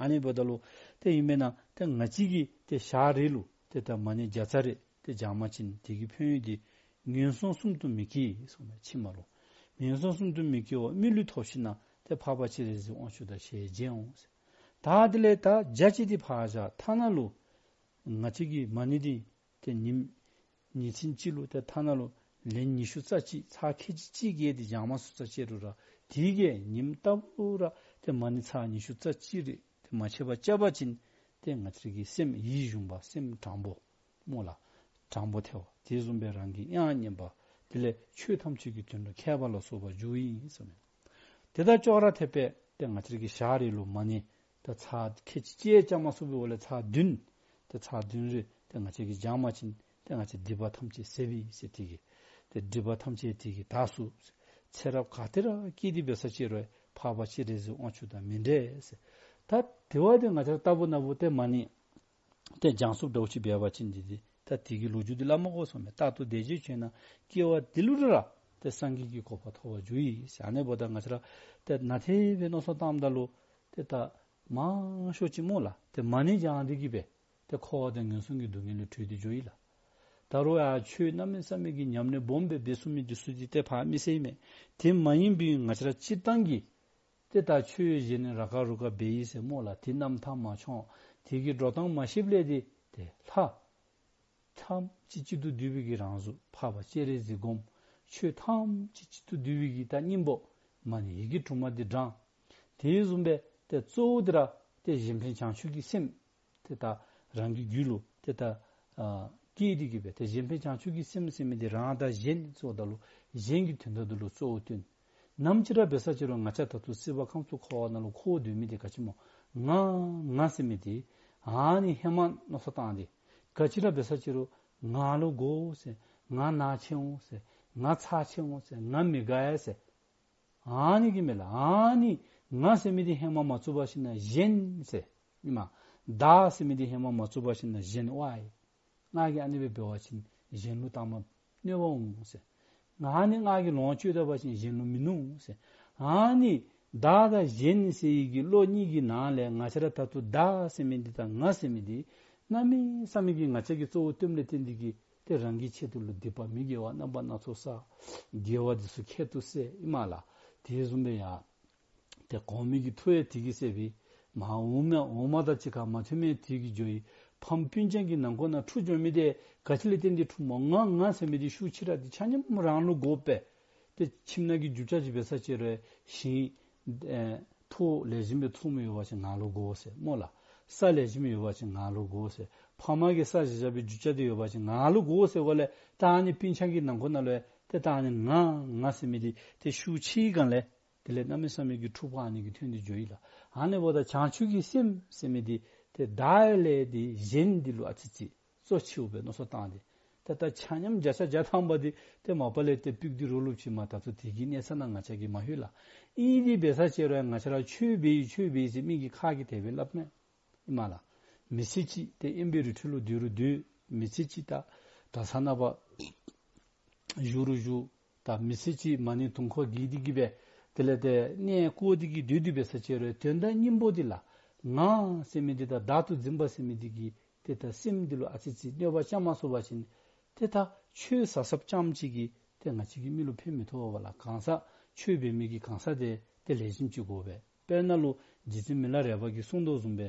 ཨ་ནི་འབདཝ་ད་ལུ་ཏེ་ཨིན་མེན་ན་ཏེ་ང་བཅས་ཀྱིས་ཏེ་ཞག་རེ་ལུ་ཏེ་ད་མ་ཎི་བརྒྱ་རྩ་རེ་ཏེ་བགྱང་པ་ཅིན་དེ་གི་ཕན་ཡོན་འདི་ངན་སོང་གསུམ་དུ་མི་སྐྱེ་གསུངས་མས་ཕྱི་མ་ལུ། ངན་སོང་གསུམ་དུ་མི་སྐྱེ་བར་མི་ལུས་ཐོབ་ཤིང་ན་ཏེ་འཕགས་པ་སྤྱན་རས་གཟིགས་དབང་ཕྱུག་དང་ཞལ་མཇལ་འོང་ཟེར། ད་དེ་ལས་ད་བརྒྱ་གཅིག་འདི་ཕར་བཞག་ཐ་ན་ལུ་ང་བཅས་ཀྱིས་མ་ཎི་འདི་ཏེ་ཉིནམ་ཉིན་མཚན་གཅིག་ལུ་ཏེ་ཐ་ན་ལུ་ལན་ཉི་ཤུ་རྩ་གཅིག་ཚར་ཁལ་གཅིག་གཅིག་བརྒལ་ཏེ་བགྱང་མ་ཚུགས་ས་ཅིག་རུང་ར་དེ་གིས་ཉིནམ་ལྟ་བུ་ར་ཏེ་མ་ཎི་ཚར་ཉི་ཤུ་རྩ་གཅིག་རེ་ཏེ་མ་ཆད་པར་བཅའ་བ་ཅིན་ཏེ་ང་བཅས་ཀྱི་སེམས་ཡིད་གཞུངས་པ་སེམས་དྲང་པོ་སྨོ་ལགས། དྲང་པོ་ཐལ་བ། དེ་བཟུམ་སྦེ་རང་གི་དབྱངས་སྙན་པ། དེ་ལས་ཆོས་ཐམས་ཅད་ཀྱི་དོན་ལུ་མཁས་པ་ལ་སོགས་པ་འགྱུར་ཨིན་ཟེར་མས། དེ་དང་ཅོག་ར་འཐདཔ་སྦེ་ཏེ་ང་བཅས་ཀྱིས་ཞག་རེ་ལུ་མ་ཎི་ད་ཚར་ཁལ་གཅིག་བཅའ་མ་ཚུགས་པའི་འོག་ལས་ཚར་བདུན་ཏེ་ཚར་བདུན་རེ་ཏེ་ང་བཅས་ཀྱིས་བགྱང་པ་ཅིན་ཏེ་ང་བཅས་སྡིག་པ་ཐམས་ཅད་ཟད་པས་ཟེར། དེ་གིས་ཏེ་སྒྲིབ་པ་ཐམས་ཅད་དེ་གིས་དག་ཚུགས། ཚེ་རབས་ག་ཏེ་ར་སྐྱེས་ཏེ་འབད་ས་ཅིག་རུང་འཕགས་པ་སྤྱན་རས་གཟིགས་དབང་ཕྱུག་དང་མི་འབྲལ་ཟེར། ད་དེ་བ་དེ་ང་བཅས་ལྟ་བུ་ན་བུ་ཏེ་མ་ཎི་ཏེ་བགྱང་ཚུགསཔ་འདྲཝ་ཅིག་འབད་བ་ཅིན་འདི་འདི་ད་དེ་གི་ལོ་རྒྱུས་འདི་སླབ་མ་དགོ་ཟེར་མས། རྟག་ཏུ་བཟླས་བརྗོད་བྱས་ན་སྐྱེ་བ་འདི་ལུ་ར་ཏེ་སངས་རྒྱས་ཀྱི་གོ་འཕང་ཐོབ་པར་འགྱུར་ཡི་ཟེར། ཨ་ནི་འབདཝ་ད་ང་བཅས་ར་ཏེ་ནཱ་དེ་སྦེ་མནོ་བསམ་བཏངམ་ད་ལུ་ཏེ་ད་མང་ཤོས་ཅིག་སྨོ་ལགས་ཏེ་མ་ཎི་བགྱང་སྟེ་གིས་སྦེ་ཏེ་འཁོར་བ་དང་ངན་སོང་གི་སྡུག་བསྔལ་ལས་གྲོལ་ཏེ་འགྱོ་ཡི་ལགས། ད་རུང་ཡང་ཆོས་གནམ་མེད་ས་མེད་ཀྱི་ཉམས་ལེན་སྦོམ་སྦེ་འབད་ཚུགས་མི་འདི་ཚུ་འདི་ཏེ་ཕར་མི་ཟེར་མས། དེ་མ་ཡིན་པའི་ང་བཅས་ར་སྤྱིར་བཏང་གི་ཏེ་ད་ཆོས་གཞན་ནི་ར་ཀ་རུ་ཀ་འབད་ཡི་ཟེར་སྨོ་ལགས། དེ་རྣམ་ཐར་མ་འཁྱོངས་དེ་གི་འགྲོ་སྟངས་མ་ཤེསཔ་ལས་དེ་ཏེ་ལྷ་ཐམས་ཅད་གཅིག་ཏུ་བསྡུས་པའི་གི་རང་གཟུགས་འཕགས་པ་སྤྱན་རས་གཟིགས་བསྒོམ། ཆོས་ཐམས་ཅད་གཅིག་ཏུ་བསྡུས་པའི་གི་ད་སྙིང་པོ་མ་ཎི་ཡི་གེ་དྲུག་མ་འདི་བགྲང་། དེ་བཟུམ་སྦེ་ཏེ་གཙོ་བོ་འདི་ར་ཏེ་གཞན་ཕན་བྱང་ཆུབ་ཀྱི་སེམས་ཏེ་ད་རང་གི་རྒྱུད་ལུ་ཏེ་ད་ཨ་སྐྱེས་ཏེ་གིས་སྦེ་ཏེ་གཞན་ཕན་བྱང་ཆུབ་ཀྱི་སེམས་ཟེར་མི་འདི་རང་དང་གཞན་གཙོ་བོ་ད་ལུ་གཞན་གྱི་དོན་དག་འདི་ལུ་གཙོ་བོ་བཏོན། ནམ་ཅིག་ར་འབད་ས་ཅིག་རུང་ང་བཅས་ད་ལྟོ་སྲིད་པ་ཁམས་གསུམ་འཁོར་བ་ནང་ལུ་འཁོར་སྡོད་མི་འདི་ག་ཅི་སྨོ། ང་ང་ཟེར་མི་འདི་ཨ་ནི་ཧེ་མ་མནོ་བསམ་བཏང་སྟེ་ག་ཅི་ར་འབད་ས་ཅིག་རུང་ང་ལུ་དགོ་ཟེར། ང་ན་ཆེ་འོང་ཟེར། ང་ཚ་ཆེ་འོང་ཟེར། ང་མི་དགའ་ཡ་ཟེར། ཨ་ནི་གི་མེ་ལ་ཨ་ནི་ང་ཟེར་མི་འདི་ཧེ་མ་མ་བཙུགས་པར་ཞིན་ན་གཞན་ཟེར། ཨིན་མས། བདག་ཟེར་མི་འདི་ཧེ་མ་མ་བཙུགས་པར་ཞིན་ན་གཞན་ཝའི། ང་གིས་ཨ་ནི་སྦེ་འབད་བ་ཅིན་གཞན་ལུ་ད་མ་གནོད་པ་འོང་ཟེར། ང་ནི་ང་གིས་ལོངས་སྤྱོད་ད་པ་ཅིན་གཞན་ལུ་མི་གནོད་ཟེར། ཨ་ནི་བདག་དང་གཞན་ཟེར་བའི་གི་བློ་གཉིས་ཀྱི་ནང་ལས་ང་བཅས་ར་ད་ལྟོ་བདག་ཟེར་མི་འདི་དང་ང་ཟེར་མི་འདི་གནམ་མེད་ས་མེད་ཀྱི་ང་བཅས་ཀྱིས་གཙོ་བོ་བཏོནམ་ལས་བརྟེན་ཏེ་གིས་ཏེ་རང་གི་ཆེད་དུ་ལུ་སྡིག་པ་མི་དགེ་བ་རྣམ་པ་སྣ་ཚོགས་བསགས། དགེ་བ་འདི་ཚུ་ཁྱད་དུ་བསད། ཨིན་མས་ལགས། དེ་བཟུམ་སྦེ་ཡ་ཏེ་གོང་མའི་གི་ཐུགས་ཡང་དེ་གིས་བསད་པས། མ་འོངས་མ་འོངས་མ་དང་གཅིག་ཁར་མ་མཐུན་མི་དེ་གིས་འགྱོ་ཡི། ཕམ་སྤུན་ཆ་གི་ནང་འཁོད་ནང་འཁྲུག་འགྱོ་མི་དེ་ག་ཅི་ལས་བརྟེན་ཏེ་འཁྲུག་སྨོ། ང་ང་ཟེར་མི་དེ་ཤུགས་ཆེ་ར་དེ་ཆ་མཉམ་རང་ལུ་དགོ་པས། ཏེ་ཁྱིམ་ནང་གི་རྒྱུ་ཆ་ཅིག་འབད་ས་ཅིག་རུང་ཞིང་ཨེ་ཕོ་ལེགས་ཤོམ་སྦེ་ཚོང་མི་ཡོད་པ་ཅིན་ང་ལུ་དགོ་ཟེར་སྨོ་ལགས། ས་ལེགས་ཤོམ་ཡོད་པ་ཅིན་ང་ལུ་དགོ་ཟེར། ཕ་མ་གིས་བསགས་བཞག་པའི་རྒྱུ་ཆ་དེ་ཡོད་པ་ཅིན་ང་ལུ་དགོ་ཟེར་འབདཝ་ལས་ད་ཨ་ནི་སྤུན་ཆ་གི་ནང་འཁོད་ནང་ལུ་ཏེ་ད་ཨ་ནི་ང་ང་ཟེར་མི་དེ་ཏེ་ཤུགས་ཆེ་སྒང་ལས་དེ་ལས་གནམ་མེད་ས་མེད་ཀྱི་འཁྲུག་པ་ཨ་ནི་གིས་ཐོན་ཏེ་འགྱོ་ཡི་ལགས། ཨ་ནི་འབདཝ་ད་བྱང་ཆུབ་ཀྱི་སེམས་ཟེར་མི་དེ་ཏེ་བདག་ལས་ཏེ་གཞན་འདི་ལུ་ཨ་ཙི་ཙི་གཙོ་ཆེཝ་སྦེ་མནོ་བསམ་བཏང་སྟེ་ད་ད་ཆ་མཉམ་བརྒྱ་ཆ་བརྒྱ་ཐམ་པ་དེ་ཏེ་མ་པ་ལས་ཏེ་ཕུགས་འདི་རོགས་ལུགས་ཅིག་མ་ད་ཚུ་དེ་གི་གནས་ས་ནང་ང་བཅས་ཀྱིས་མ་ལྷོད་ལགས། ཨིན་དེ་འབད་ས་ཅིག་རུང་ང་བཅས་ར་ཆོས་འབད་ཡི་ཆོས་འབད་ཡི་ཟེར་མི་གི་ཁ་གིས་དེ་སྦེ་སླབ་མས། ཨིན་མས་ལགས། མི་ཚེ་གཅིག་ཏེ་དབེན་པའི་རི་ཁྲོད་ལུ་སྡོད་རུང་སྡོད། མི་ཚེ་གཅིག་ད་གྲྭ་ཚང་ནང་པ་བཞུགས་རུང་བཞུགས། ད་མི་ཚེ་གཅིག་མ་ཎི་དུང་ཁ་གི་དེ་གིས་སྦེ་དེ་ལས་ཏེ་གནས་བཀོད་དེ་གིས་སྡོད་དེ་འབད་ས་ཅིག་རུང་དོན་དག་སྙིང་པོ་འདི་ལགས་ང་ཟེར་མི་འདི་དང་བདག་ཏུ་འཛིན་པ་ཟེར་མི་འདི་གིས་ཏེ་ད་སེམས་འདི་ལུ་ཨ་ཙི་ཙི་གནོད་པ་བཀལ་མ་ཚུགས་པ་ཅིན་ཏེ་ད་ཆོས་ཟབ་ཟབ་རྐྱངམ་གཅིག་གིས་ཏེ་ང་བཅས་ཀྱི་མི་ལུ་ཕན་མི་ཐོགས་པས་ལགས། གང་ཟག་ཆོས་འབད་མི་གི་གང་ཟག་དེ་ཏེ་ལེགས་ཤོམ་ཅིག་དགོ་པས། དཔེར་ན་ལུ་རྗེ་བཙུན་མི་ལ་རས་པ་གིས་གསུངས་དོ་བཟུམ་སྦེ་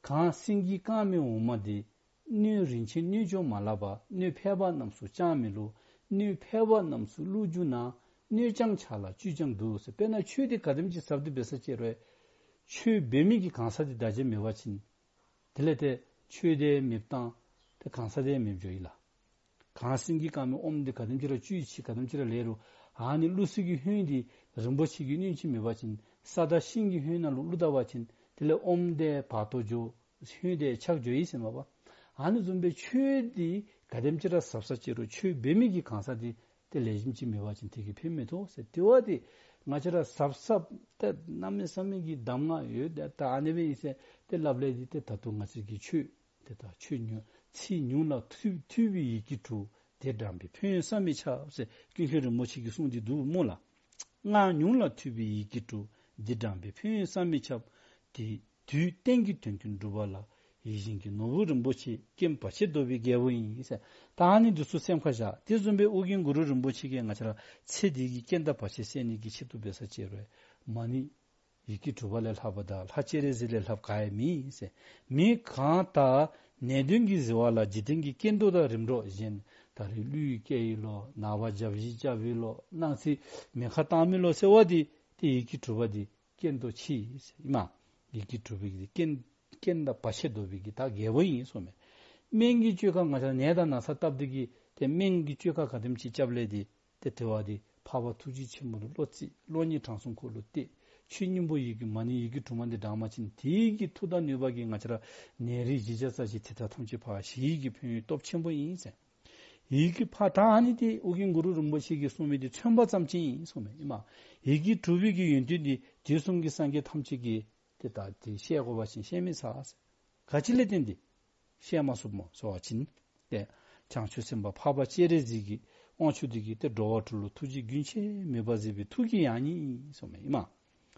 གངས་སེང་གེ་དཀར་མོའི་འོ་མ་འདི། སྣོད་རིན་ཆེན་སྣོད་འཇོམས་མ་ལགས་པ། སྣོད་ཕལ་པ་རྣམས་སུ་ཅང་མི་བླུགས། སྣོད་ཕལ་པ་རྣམས་སུ་བླུགས་གྱུར་ན། སྣོད་ཀྱང་ཆག་ལ་བཅུད་ཀྱང་འདུ་ཟེར། དཔེར་ན་ཆོས་འདི་ག་དེམ་ཅིག་ཟབ་ཏེ་འབད་ས་ཅིག་རུང་ཆོས་འབད་མི་གི་གང་ཟག་འདི་བདག་འཛིན་མེད་པ་ཅིན་དེ་ལས་ཏེ་ཆོས་དེ་མེདཔ་བཏང་ཏེ་གང་ཟག་དེ་མེདཔ་འགྱོ་ཡི་ལགས། གངས་སེང་གེ་དཀར་མོའི་འོ་མ་འདི་ག་དེམ་ཅིག་ར་བཅུད་ཆེ་ག་དེམ་ཅིག་ར་ལེགས་རུང་ཨ་ནི་བླུགས་ས་གི་ཧོད་འདི་རིན་པོ་ཆེ་གི་སྣོད་ཅིག་མེད་པ་ཅིན་ས་དང་ཤིང་གི་ཧོད་ནང་ལུ་བླུགས་ད་པ་ཅིན་དེ་ལས་འོ་མ་དེ་བར་དོ་འགྱོ། ཧོད་དེ་ཆག་འགྱོ་ཡི་ཟེར་མས་པ། ཨ་ནི་བཟུམ་སྦེ་ཆོས་འདི་ག་དེམ་ཅིག་ར་ཟབ་ས་ཅིག་རུང་ཆོས་འབད་མི་གི་གང་ཟག་འདི་ཏེ་ལེགས་ཤོམ་ཅིག་མེད་པ་ཅིན་དེ་གིས་ཕན་མི་ཐོགས་ཟེར། དེ་བ་དེ་ང་བཅས་ར་ཟབ་ཟབ་ཏེ་གནམ་མེད་ས་མེད་ཀྱི་གདམས་ངག་ཡོད་དེ་ད་ཨ་ནི་སྦེ་ཨིན་ཟེར་ཏེ་སླབ་ལས་འདི་ཏེ་ད་ལྟོ་ང་བཅས་ཀྱི་ཆོས་ཏེ་ད་ཆོས་ཉུང་ཚིག་ཉུང་ལ་ཐུབ་ཐུབ་པའི་ཡི་གེ་དྲུག། དེ་བགྲངས་པས་ཕན་ཡོན་བསམ་མི་ཁྱབ་ཟེར་ཀུན་མཁྱེན་རིན་པོ་ཆེ་གིས་གསུངས་ཏེ་འདུག་སྨོ་ལགས། སྔགས་ཉུང་ལ་ཐུབ་པའི་ཡི་གེ་དྲུག། འདི་བགྲངས་པས་ཕན་ཡོན་བསམ་མི་ཁྱབ། དེ་ དུས་གཏན་གྱི་དོན་ཀུན་འགྲུབ་པ་ལ། ཡིད་བཞིན་གྱི་ནོར་བུ་རིན་པོ་ཆེ། རྐྱེན་བར་ཆད་བཟློག་པའི་རྒྱལ་པོ་ཡིན་ཟེར། ད་ཨ་ནི་འདི་ཚུ་སེམས་ཁར་བཞག། དེ་བཟུམ་སྦེ་ཨོ་རྒྱན་གུ་རུ་རིན་པོ་ཆེ་གིས་ང་བཅས་ར་ཚེ་འདི་གི་རྐྱེན་དང་བར་ཆད་སེལ་ནི་གི་ཆེད་དུ་འབད་ས་ཅིག་རུང་མ་ཎི་ཡི་གེ་དྲུག་པ་ལས་ལྷག་པ་དང་ལྷ་སྤྱན་རས་གཟིགས་ལས་ལྷགཔ་ག་ཡང་མེད་ཟེར། མི་གང་དག་ནད་གདོན་གྱིས་གཟིར་བ་ལ། འཇིག་རྟེན་གྱི་རྐྱེན་དུག་དང་རིམ་གྲོ་གཞན་ད་རེས་ཀླུ་ཡི་སྐད་ཡིག་ལོ་ནངས་པ་བརྒྱ་བཞི་བརྒྱ་བཞི་ལོ་གནངས་ཚེ་མེ་ཁ་བཏང་མི་ལོ་ཟེར་བ་འདི་ཏེ་ཡི་གེ་དྲུག་པ་འདི་རྐྱེན་དུ་ཆེ་ཟེར་ཨིན་མས། ཡི་གེ་དྲུག་པའི་གི་རྐྱེན་རྐྱེན་དང་བར་ཆད་བཟློག་པའི་གི་ད་རྒྱལ་པོ་ཨིན་གསུངས་མས། སྨན་གྱི་བཅོས་ཁ་ང་བཅས་ནད་དང་ན་ཚ་བཏབ་སྟེ་གི་ཏེ་སྨན་གྱི་བཅོས་ཁ་ག་དེམ་ཅིག་རྐྱབ་ལས་འདི་ཏེ་དེ་བ་འདི་འཕགས་པ་ཐུགས་རྗེ་ཆེན་པོ་ལུ་བློ་རྩེ། བློ་སྙིང་བྲང་གསུམ་ཁོ་ལུ་གཏད། ཆོས་སྙིང་པོ་ཡི་གེ་མ་ཎི་ཡི་གེ་དྲུག་མ་འདི་བགྲང་པ་ཅིན་དེ་གི་མཐུ་དང་ནུས་པ་གིས་ང་བཅས་ར་ནད་རིགས་བཞི་བརྒྱ་རྩ་བཞི་དེ་དག་ཐམས་ཅད་ཕར་ཞི་ནི་གི་ཕན་ཡོན་སྟོབས་ཆེན་པོ་ཨིན་ཟེར། ཡི་གེ་ཕར་ད་ཨ་ནི་འདི་ཨོ་རྒྱན་གུ་རུ་རིན་པོ་ཆེ་གིས་གསུངས་མི་འདི་མཚོན་པ་ཙམ་ཅིག་ཨིན་གསུངས་མས་ཨིན་མས། ཡི་གེ་དྲུག་པའི་གི་ཡོན་ཏན་འདི་དུས་གསུམ་གྱི་སངས་རྒྱས་ཐམས་ཅད་ཀྱིས་ཏེ་ད་ཏེ་ཤེས་དགོ་པ་ཅིན་ཤེས་མི་ཚར་ཟེར། ག་ཅི་ལས་བརྟེན་ཏེ་ཤེས་མ་ཚུགསཔ་སྨོ་ཟེར་བ་ཅིན་ཏེ་བྱང་ཆུབ་སེམས་དཔའ་འཕགས་པ་སྤྱན་རས་གཟིགས་ཀྱི་དབང་ཕྱུག་འདི་གིས་ཏེ་འགྲོ་བ་དྲུག་ལུ་ཐུགས་རྗེ་རྒྱུན་ཆད་མེད་པར་གཟིགས་པའི་ཐུགས་ཀྱི་ཡང་སྙིང་ཨིན་གསུངས་མས་ཨིན་མས།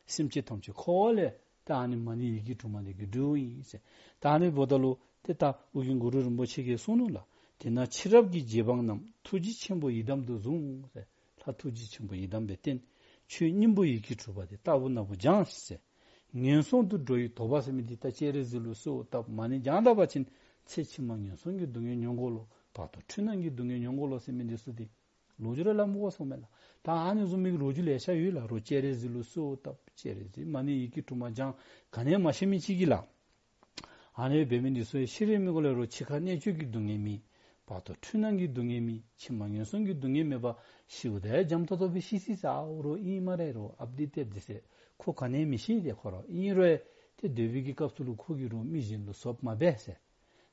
སེམས་ཅན་ཐམས་ཅད་འཁོར་བ་ལས་ད་ཨ་ནི་མ་ཎི་ཡི་གེ་དྲུག་མ་འདི་གིས་སྒྲོལ་ཨིན་ཟེར། ད་ཨ་ནི་འབདཝ་ད་ལུ་ཏེ་ད་ཨོ་རྒྱན་གུ་རུ་རིན་པོ་ཆེ་གིས་གསུངས་ནུག་ལགས། དེས་ན་ཕྱི་རབས་ཀྱི་རྗེ་འབངས་རྣམས། ཐུགས་རྗེ་ཆེན་པོ་ཡི་དམ་དུ་བཟུང་ཟེར། ལྷ་ཐུགས་རྗེ་ཆེན་པོ་ཡི་དམ་སྦེ་བསྟེན། ཆོས་སྙིང་པོ་ཡི་གེ་དྲུག་པ་དེ་རྟག་བུ་ན་བུ་སྦྱང་ཟེར། ངན་སོང་དུ་འགྲོ་བའི་དོགས་པ་ཟེར་མི་འདི་ད་སྤྱན་རས་གཟིགས་ལུ་གསོལཝ་བཏབ་མ་ཎི་བགྱང་ད་པ་ཅིན་ཚེ་ཕྱི་མ་ངན་སོང་གི་སྡུག་བསྔལ་མྱོང་དགོ་ལོ། བར་དོ་འཁྲུལ་སྣང་གི་སྡུག་བསྔལ་མྱོང་དགོ་ལོ་ཟེར་མི་འདི་ཚུ་འདི་ལོ་རྒྱུས་ར་སླབ་མི་དགོ་གསུངས་མས་ལགས། ད་ཨ་ནི་བཟུམ་མའི་ལོ་རྒྱུས་ལེ་ཤ་ཡོད་ལགས། རོགས་སྤྱན་རས་གཟིགས་ལུ་གསོལཝ་བཏབ་སྤྱན་རས་གཟིགས་མ་ཎི་ཡི་གེ་དྲུག་མ་བགྱང་ག་ནི་ཡང་མ་ཤེས་མི་ཅིག་གིས་ལགས། ཨ་ནི་འབད་མི་འདི་ཚུ་ཤི་རན་མི་གུ་ལས་རོགས་འཆི་ཁ་གནད་གཅོད་ཀྱི་སྡུག་བསྔལ་མེད། བར་དོ་འཁྲུལ་སྣང་གི་སྡུག་བསྔལ་མེད། ཕྱི་མ་ངན་སོང་གི་སྡུག་བསྔལ་མེད་པར་ཤིཝ་ད་འཇམ་ཏོག་ཏོ་སྦེ་ཤི་ཅི་ཟེར། ཨའུ་རོགས་ཨིན་སྨ་རེ། རོགས་ཨཔ་འདི་ཏེ་འདི་ཟེར་ཁོ་ག་ནི་ཡང་མི་ཤེས་ཏེ། ཁོ་ར་ཨིན་རུང་ཏེ་སྡོད་པའི་གི་སྐབས་སུ་ལུ་ཁོ་གིས་རོགས་མི་གཞན་ལུ་ཟོགཔ་མ་འབད་ཟེར།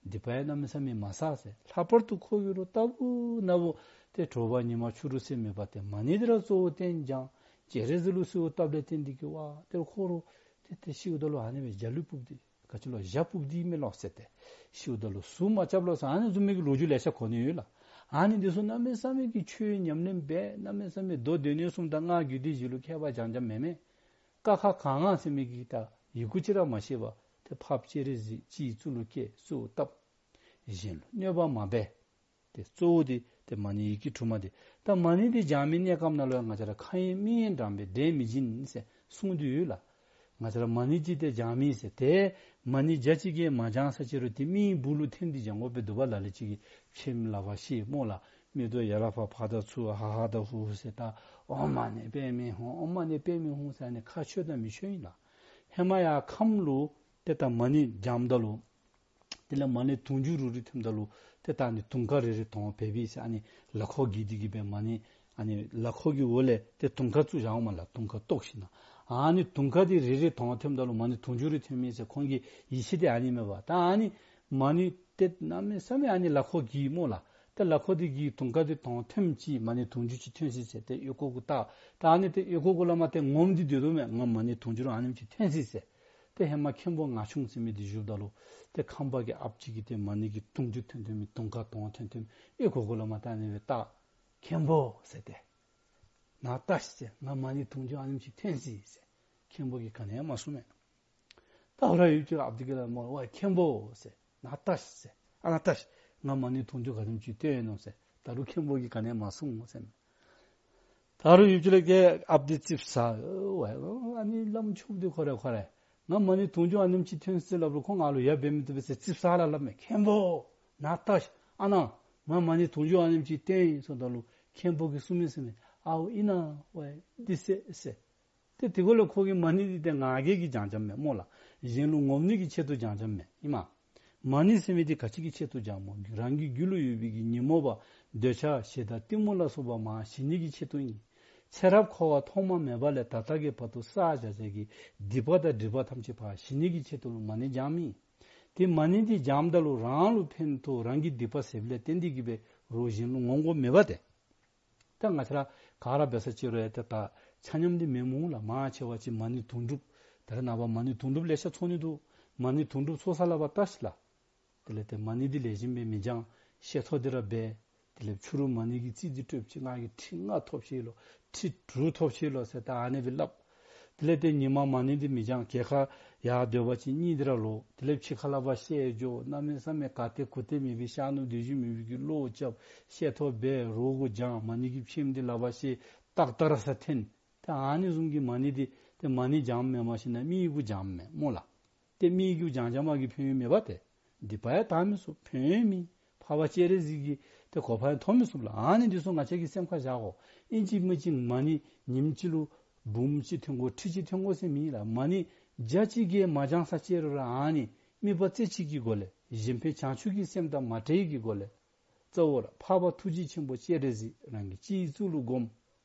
སྡིག་པ་ཡང་གནམ་མེད་ས་མེད་མ་བསགས་ཟེར། ལྷག་པར་དུ་ཁོ་གིས་རོགས་རྟག་བུ་ན་བུ་ཏེ་དྲོ་པ་ཉི་མ་ཕྱི་རུ་ཟེར་མེད་པར་ཏེ་མ་ཎི་འདི་ར་གཙོ་བོ་བསྟེན་བགྱང་སྤྱན་རས་གཟིགས་ལུ་གསོལཝ་བཏབ་ལས་བརྟེན་འདི་གིས་ཝ་ཏེ་ཁོ་རོགས་ཏེ་ཏེ་ཤིཝ་ད་ལུ་ཨ་ནི་སྦེ་འཇའ་ལུས་སྤུབས་ཏེ་ག་ཅི་ལོ་འཇའ་སྤུབས་ཏེ་མེན་ལོ་ཟེར་ཏེ། ཤིཝ་ད་ལུ་ཟུག་མ་རྐྱབ་ལོ་ཟེར། ཨ་ནི་བཟུམ་མའི་གི་ལོ་རྒྱུས་ལེ་ཤ་གོ་ནི་ཡོད་ལགས། ཨ་ནི་འདི་ཚུ་གནམ་མེད་ས་མེད་ཀྱི་ཆོས་ཉམས་ལེན་འབད། གནམ་མེད་ས་མེད་མདོ་སྡེ་སྣོད་གསུམ་དང་སྔགས་རྒྱུད་སྡེ་བཞི་ལུ་མཁས་པ་རྐྱངམ་རྐྱངམ་མེན་མས། ཀ་ཁ་ག་ང་ཟེར་མི་གི་ད་ཡི་གུ་ཅིག་ར་མ་ཤེས་པར་ཏེ་འཕགས་པ་སྤྱན་རས་གཟིགས་སྤྱི་གཙུག་ལུ་བསྐྱལ་གསོལཝ་བཏབ། གཞན་ལུ་གནོད་པ་མ་འབད། ཏེ་གཙོ་བོ་འདི་ཏེ་མ་ཎི་ཡི་གེ་དྲུག་མ་འདི། ད་མ་ཎི་འདི་བགྱང་མི་གནས་སྐབས་ནང་ལུ་ཡང་ང་བཅས་ར་ཁ་ཡེངས་མིག་ཡེངས་འགྲམ་པའི་འདྲེ་མི་འབྱིན་ཟེར་གསུངས་ཏེ་ཡོད་ལགས། ང་བཅས་ར་མ་ཎི་ཅིག་ཏེ་བགྱང་མི་ཟེར་ཏེ་མ་ཎི་བརྒྱ་ཅིག་གིས་མ་བགྱང་ས་ཅིག་རུང་ཏེ་མིག་སྦུག་ལུ་འཐེན་ཏེ་བགྱང་དགོ་པའི་འདུག་པ། ལ་ལུ་ཅིག་གིས་ཕྱེངམ་ལག་པར་བཤེད་སྨོ་ལགས། མིག་ཏོ་ཡར་ལ་ཕར་ཕར་དང་ཚུར་ཧ་ཧ་དང་ཧུ་ཧུ་ཟེར་ད་ཨོཾ་མ་ཎི་པདྨེ་ཧཱུྃ་ཨོཾ་མ་ཎི་པདྨེ་ཧཱུྃ་ཟེར་ཨ་ནི་ཁ་ཆོས་དང་མི་ཆོས་ཨིན་ལགས། ཧེ་མ་ཡར་ཁམས་ལུ་ཏེ་ད་མ་ཎི་བགྱངམ་ད་ལུ་དེ་ལས་མ་ཎི་དུང་ཕྱུར་རེ་རེ་ཐོནམ་ད་ལུ་ཏེ་ད་ཨ་ནི་དུང་དཀར་རེ་རེ་དོང་འབད་བས་ཟེར། ཨ་ནི་ལག་འཁོར་གྱི་འདི་གིས་སྦེ་མ་ཎི་ཨ་ནི་ལག་འཁོར་གྱི་འོག་ལས་ཏེ་དུང་དཀར་བཙུགས་བཞག་འོང་མས་ལགས། དུང་དཀར་བཏོག་ཞིནམ་ཨ་ནི་དུང་དཀར་འདི་རེ་རེ་དོང་ཐོནམ་ད་ལུ་མ་ཎི་དུང་ཕྱུར་རེ་ཐོན་མས་ཟེར་ཁོང་གི་ཡིད་ཆེས་འདི་ཨ་ནི་མས་པ། ད་ཨ་ནི་མ་ཎི་ཏེ་གནམ་མེད་ས་མེད་ཨ་ནི་ལག་འཁོར་གྱི་སྨོ་ལགས། ཏེ་ལག་འཁོར་འདི་གིས་དུང་དཀར་འདི་དོང་ཐོནམ་ཅིག་མ་ཎི་དུང་ཕྱུར་ཅིག་ཐོན་ཅི་ཟེར་ཏེ་ཨོལ་ལྐོག་གུ་བལྟ། ད་ཨ་ནི་ཏེ་ཨོལ་ལྐོག་གུ་ལས་མར་ཏེ་ངོམ་སྟེ་སྡོད་དོ་མས། ང་མ་ཎི་དུང་ཕྱུར་ཨ་ནེམ་ཅིག་ཐོན་ཅི་ཟེར། ཏེ་ཧེ་མ་མཁན་པོ་ངག་ཆུང་ཟེར་མི་འདི་བཞུགསཔ་ད་ལུ་ཏེ་ཁམས་པ་གི་ཨཔ་ཅིག་གིས་ཏེ་མ་ཎི་གི་དུང་ཕྱུར་ཐོན་ཐོན་མི་དུང་དཀར་དོང་ཐོན་ཐོན་མི་ཨོལ་ལྐོག་གུ་ལས་མར་ད་ཨ་ནི་སྦེ་བལྟ། མཁན་པོ་ཟེར་ཏེ་ནཱ་བལྟ་ཤིག་ཟེར། ང་མ་ཎི་དུང་ཕྱུར་ཨ་ནེམ་ཅིག་ཐོན་ཅི་ཟེར། མཁན་པོ་གིས་ག་ནི་ཡང་མ་གསུངས་མས། ད་ཧོར་ཡུལ་གྱི་ཨཔ་འདི་གིས་ལགས་སྨོ་ཝའི་མཁན་པོ་ཟེར། ནཱ་བལྟ་ཤིག་ཟེར། ཨ་ནཱ་བལྟ་ཤིག། ང་མ་ཎི་དུང་ཕྱུར་ག་དེམ་ཅིག་བཏོན་ཡོད་ནོ་ཟེར། ད་རུང་མཁན་པོ་གིས་ག་ནི་ཡང་མ་གསུངས་ཟེར། ད་རུང་ཡུལ་གྱི་ལས་ཀྱི་ཨཔ་འདི་ཙིགཔ་ཟ། ཝའི་ཨ་ནི་བླམ་ཆོསཔ་འདི་ཁོ་རེ་ཁོ་རེ། ང་མ་ཎི་དུང་ཕྱུར་ཨ་ནེམ་ཅིག་ཐོན་ཟེར་སླབ་རུང་ཁོ་ང་ལུ་ཡ་འབད་མི་བཏུབ་པས་ཟེར་ཙིགཔ་ཟ་ལ་སླབ་མས། མཁན་པོ་ནཱ་བལྟ་ཤིག། ཨ་ནཱ་ང་མ་ཎི་དུང་ཕྱུར་ཨ་ནེམ་ཅིག་བཏོན་ཡི་ཟེརཝ་ད་ལུ་མཁན་པོ་གིས་གསུངས་མི་ཟེར་མས། ཨའོ་ཨིན་ན་ཝའི་འདི་ཟེར་ཟེར། ཏེ་དེ་གུ་ལས་ཁོ་གིས་མ་ཎི་འདི་ཏེ་ང་རྒྱལ་གྱིས་བགྱང་བགྱངམ་མས་སྨོ་ལགས། གཞན་ལུ་ངོམ་ནི་གི་ཆེད་དུ་བགྱང་བགྱངམ་མས་ཨིན་མས། མ་ཎི་ཟེར་མི་འདི་ག་ཅི་གི་ཆེད་དུ་བགྱངམ་སྨོ། རང་གི་རྒྱུད་ལུ་ཡོད་པའི་གི་ཉོན་མོངས་པ་འདོད་ཆགས་ཞེ་སྡང་གཏི་མུག་ལ་སོགས་པ་མར་ཞི་ནི་གི་ཆེད་དུ་ཨིན། ཚེ་རབས་འཁོར་བ་ཐོག་མ་མེད་པ་ལས་ད་ལྟ་གི་བར་དུ་བསགས་བཞག་བཞག་གི་སྡིག་པ་དང་སྒྲིབ་པ་ཐམས་ཅད་ཕར་ཞི་ནི་གི་ཆེད་དུ་ལུ་མ་ཎི་བགྱངམ་ཨིན། ཏེ་མ་ཎི་འདི་བགྱངམ་ད་ལུ་རང་ལུ་ཕན་ཐོགས་རང་གི་སྡིག་པ་ཟད་པ་ལས་བརྟེན་ཏེ་གིས་སྦེ་རོགས་གཞན་ལུ་ངོམ་དགོཔ་མེད་པ་ཏེ། ད་ང་བཅས་ར་ག་ར་འབད་ས་ཅིག་རུང་ཏེ་ད་ཆ་མཉམ་འདི་མེན་མས་ལགས། མང་ཆེ་བ་ཅིག་མ་ཎི་དུང་སྒྲུབ། ད་རེས་ནངས་པ་མ་ཎི་དུང་སྒྲུབ་ལེ་ཤ་ཚོགས་ནི་འདུག། མ་ཎི་དུང་སྒྲུབ་ཚོགས་ས་ལུ་ཕར་བལྟ་ཤིག་ལགས། དེ་ལས་ཏེ་མ་ཎི་འདི་ལེགས་ཤོམ་སྦེ་མི་བགྱང་། ཤེས་ཐོག་འདི་ར་འབད། དེ་ལས་ཕྱི་རུ་མ་ཎི་གི་རྩིས་འདི་སྤྲོདཔ་ཅིག་ང་གིས་ཁྲི་ལྔ་ཐོབ་ཅི་ལོ། ཁྲི་དྲུག་ཐོབ་ཅི་ལོ་ཟེར་ད་ཨ་ནི་སྦེ་སླབ། དེ་ལས་ཏེ་ཉིན་མ་མ་ཎི་འདི་མི་བགྱང་། གྱལ་ཁར་ཡར་སྡོད་པ་ཅིན་གཉིད་འདི་ར་ལོག། དེ་ལས་ཕྱི་ཁ་ལས་ཕར་བཤལ་འགྱོ། གནམ་མེད་ས་མེད་ག་ཏེ་གུ་ཏེ་མེད་པའི་ཤར་ནུབ་སྡེ་བཞི་མེད་པའི་གི་ལོག་རྐྱབ། བཤལ་ཐོག་འབད། རོགས་གུ་བགྱང་། མ་ཎི་གི་ཕྱེངམ་འདི་ལག་པར་བཤེད། ཏག་ཏག་ར་ས་འཐེན། ཏེ་ཨ་ནི་བཟུམ་གྱི་མ་ཎི་འདི་ཏེ་མ་ཎི་བགྱངམ་མེན་མ་ཤེས་ན་མི་གུ་བགྱངམ་མས་སྨོ་ལགས། ཏེ་མི་གུ་བགྱང་བགྱངམ་གི་ཕན་ཡོན་མེད་པ་ཏེ། སྡིག་པ་ཡང་དག་མི་ཚུགས། ཕན་ཡོན་མེད། འཕགས་པ་སྤྱན་རས་གཟིགས་ཀྱི་ཏེ་གོ་འཕང་ཡང་ཐོབ་མི་ཚུགས་ལགས། ཨ་ནི་འདི་ཚུ་ང་བཅས་ཀྱིས་སེམས་ཁར་བཞག་དགོ། ཨིན་ཅི་མིན་ཅི་མ་ཎི་ཉིནམ་གཅིག་ལུ་འབུམ་གཅིག་འཐེན་དགོ་ཁྲི་གཅིག་འཐེན་དགོ་ཟེར་མེད་ལགས། མ་ཎི་བརྒྱ་གཅིག་གིས་མ་བགྱང་ས་ཅིག་རུང་ར་ཨ་ནི་དམིགས་པ་རྩེ་གཅིག་གི་སྒོ་ལས་གཞན་ཕན་བྱང་ཆུབ་ཀྱི་སེམས་དང་མ་བྲལ་གྱི་སྒོ་ལས་རྩ་བོ་ར་འཕགས་པ་ཐུགས་རྗེ་ཆེན་པོ་སྤྱན་རས་གཟིགས་རང་གི་སྤྱི་གཙུག་ལུ་བསྒོམ།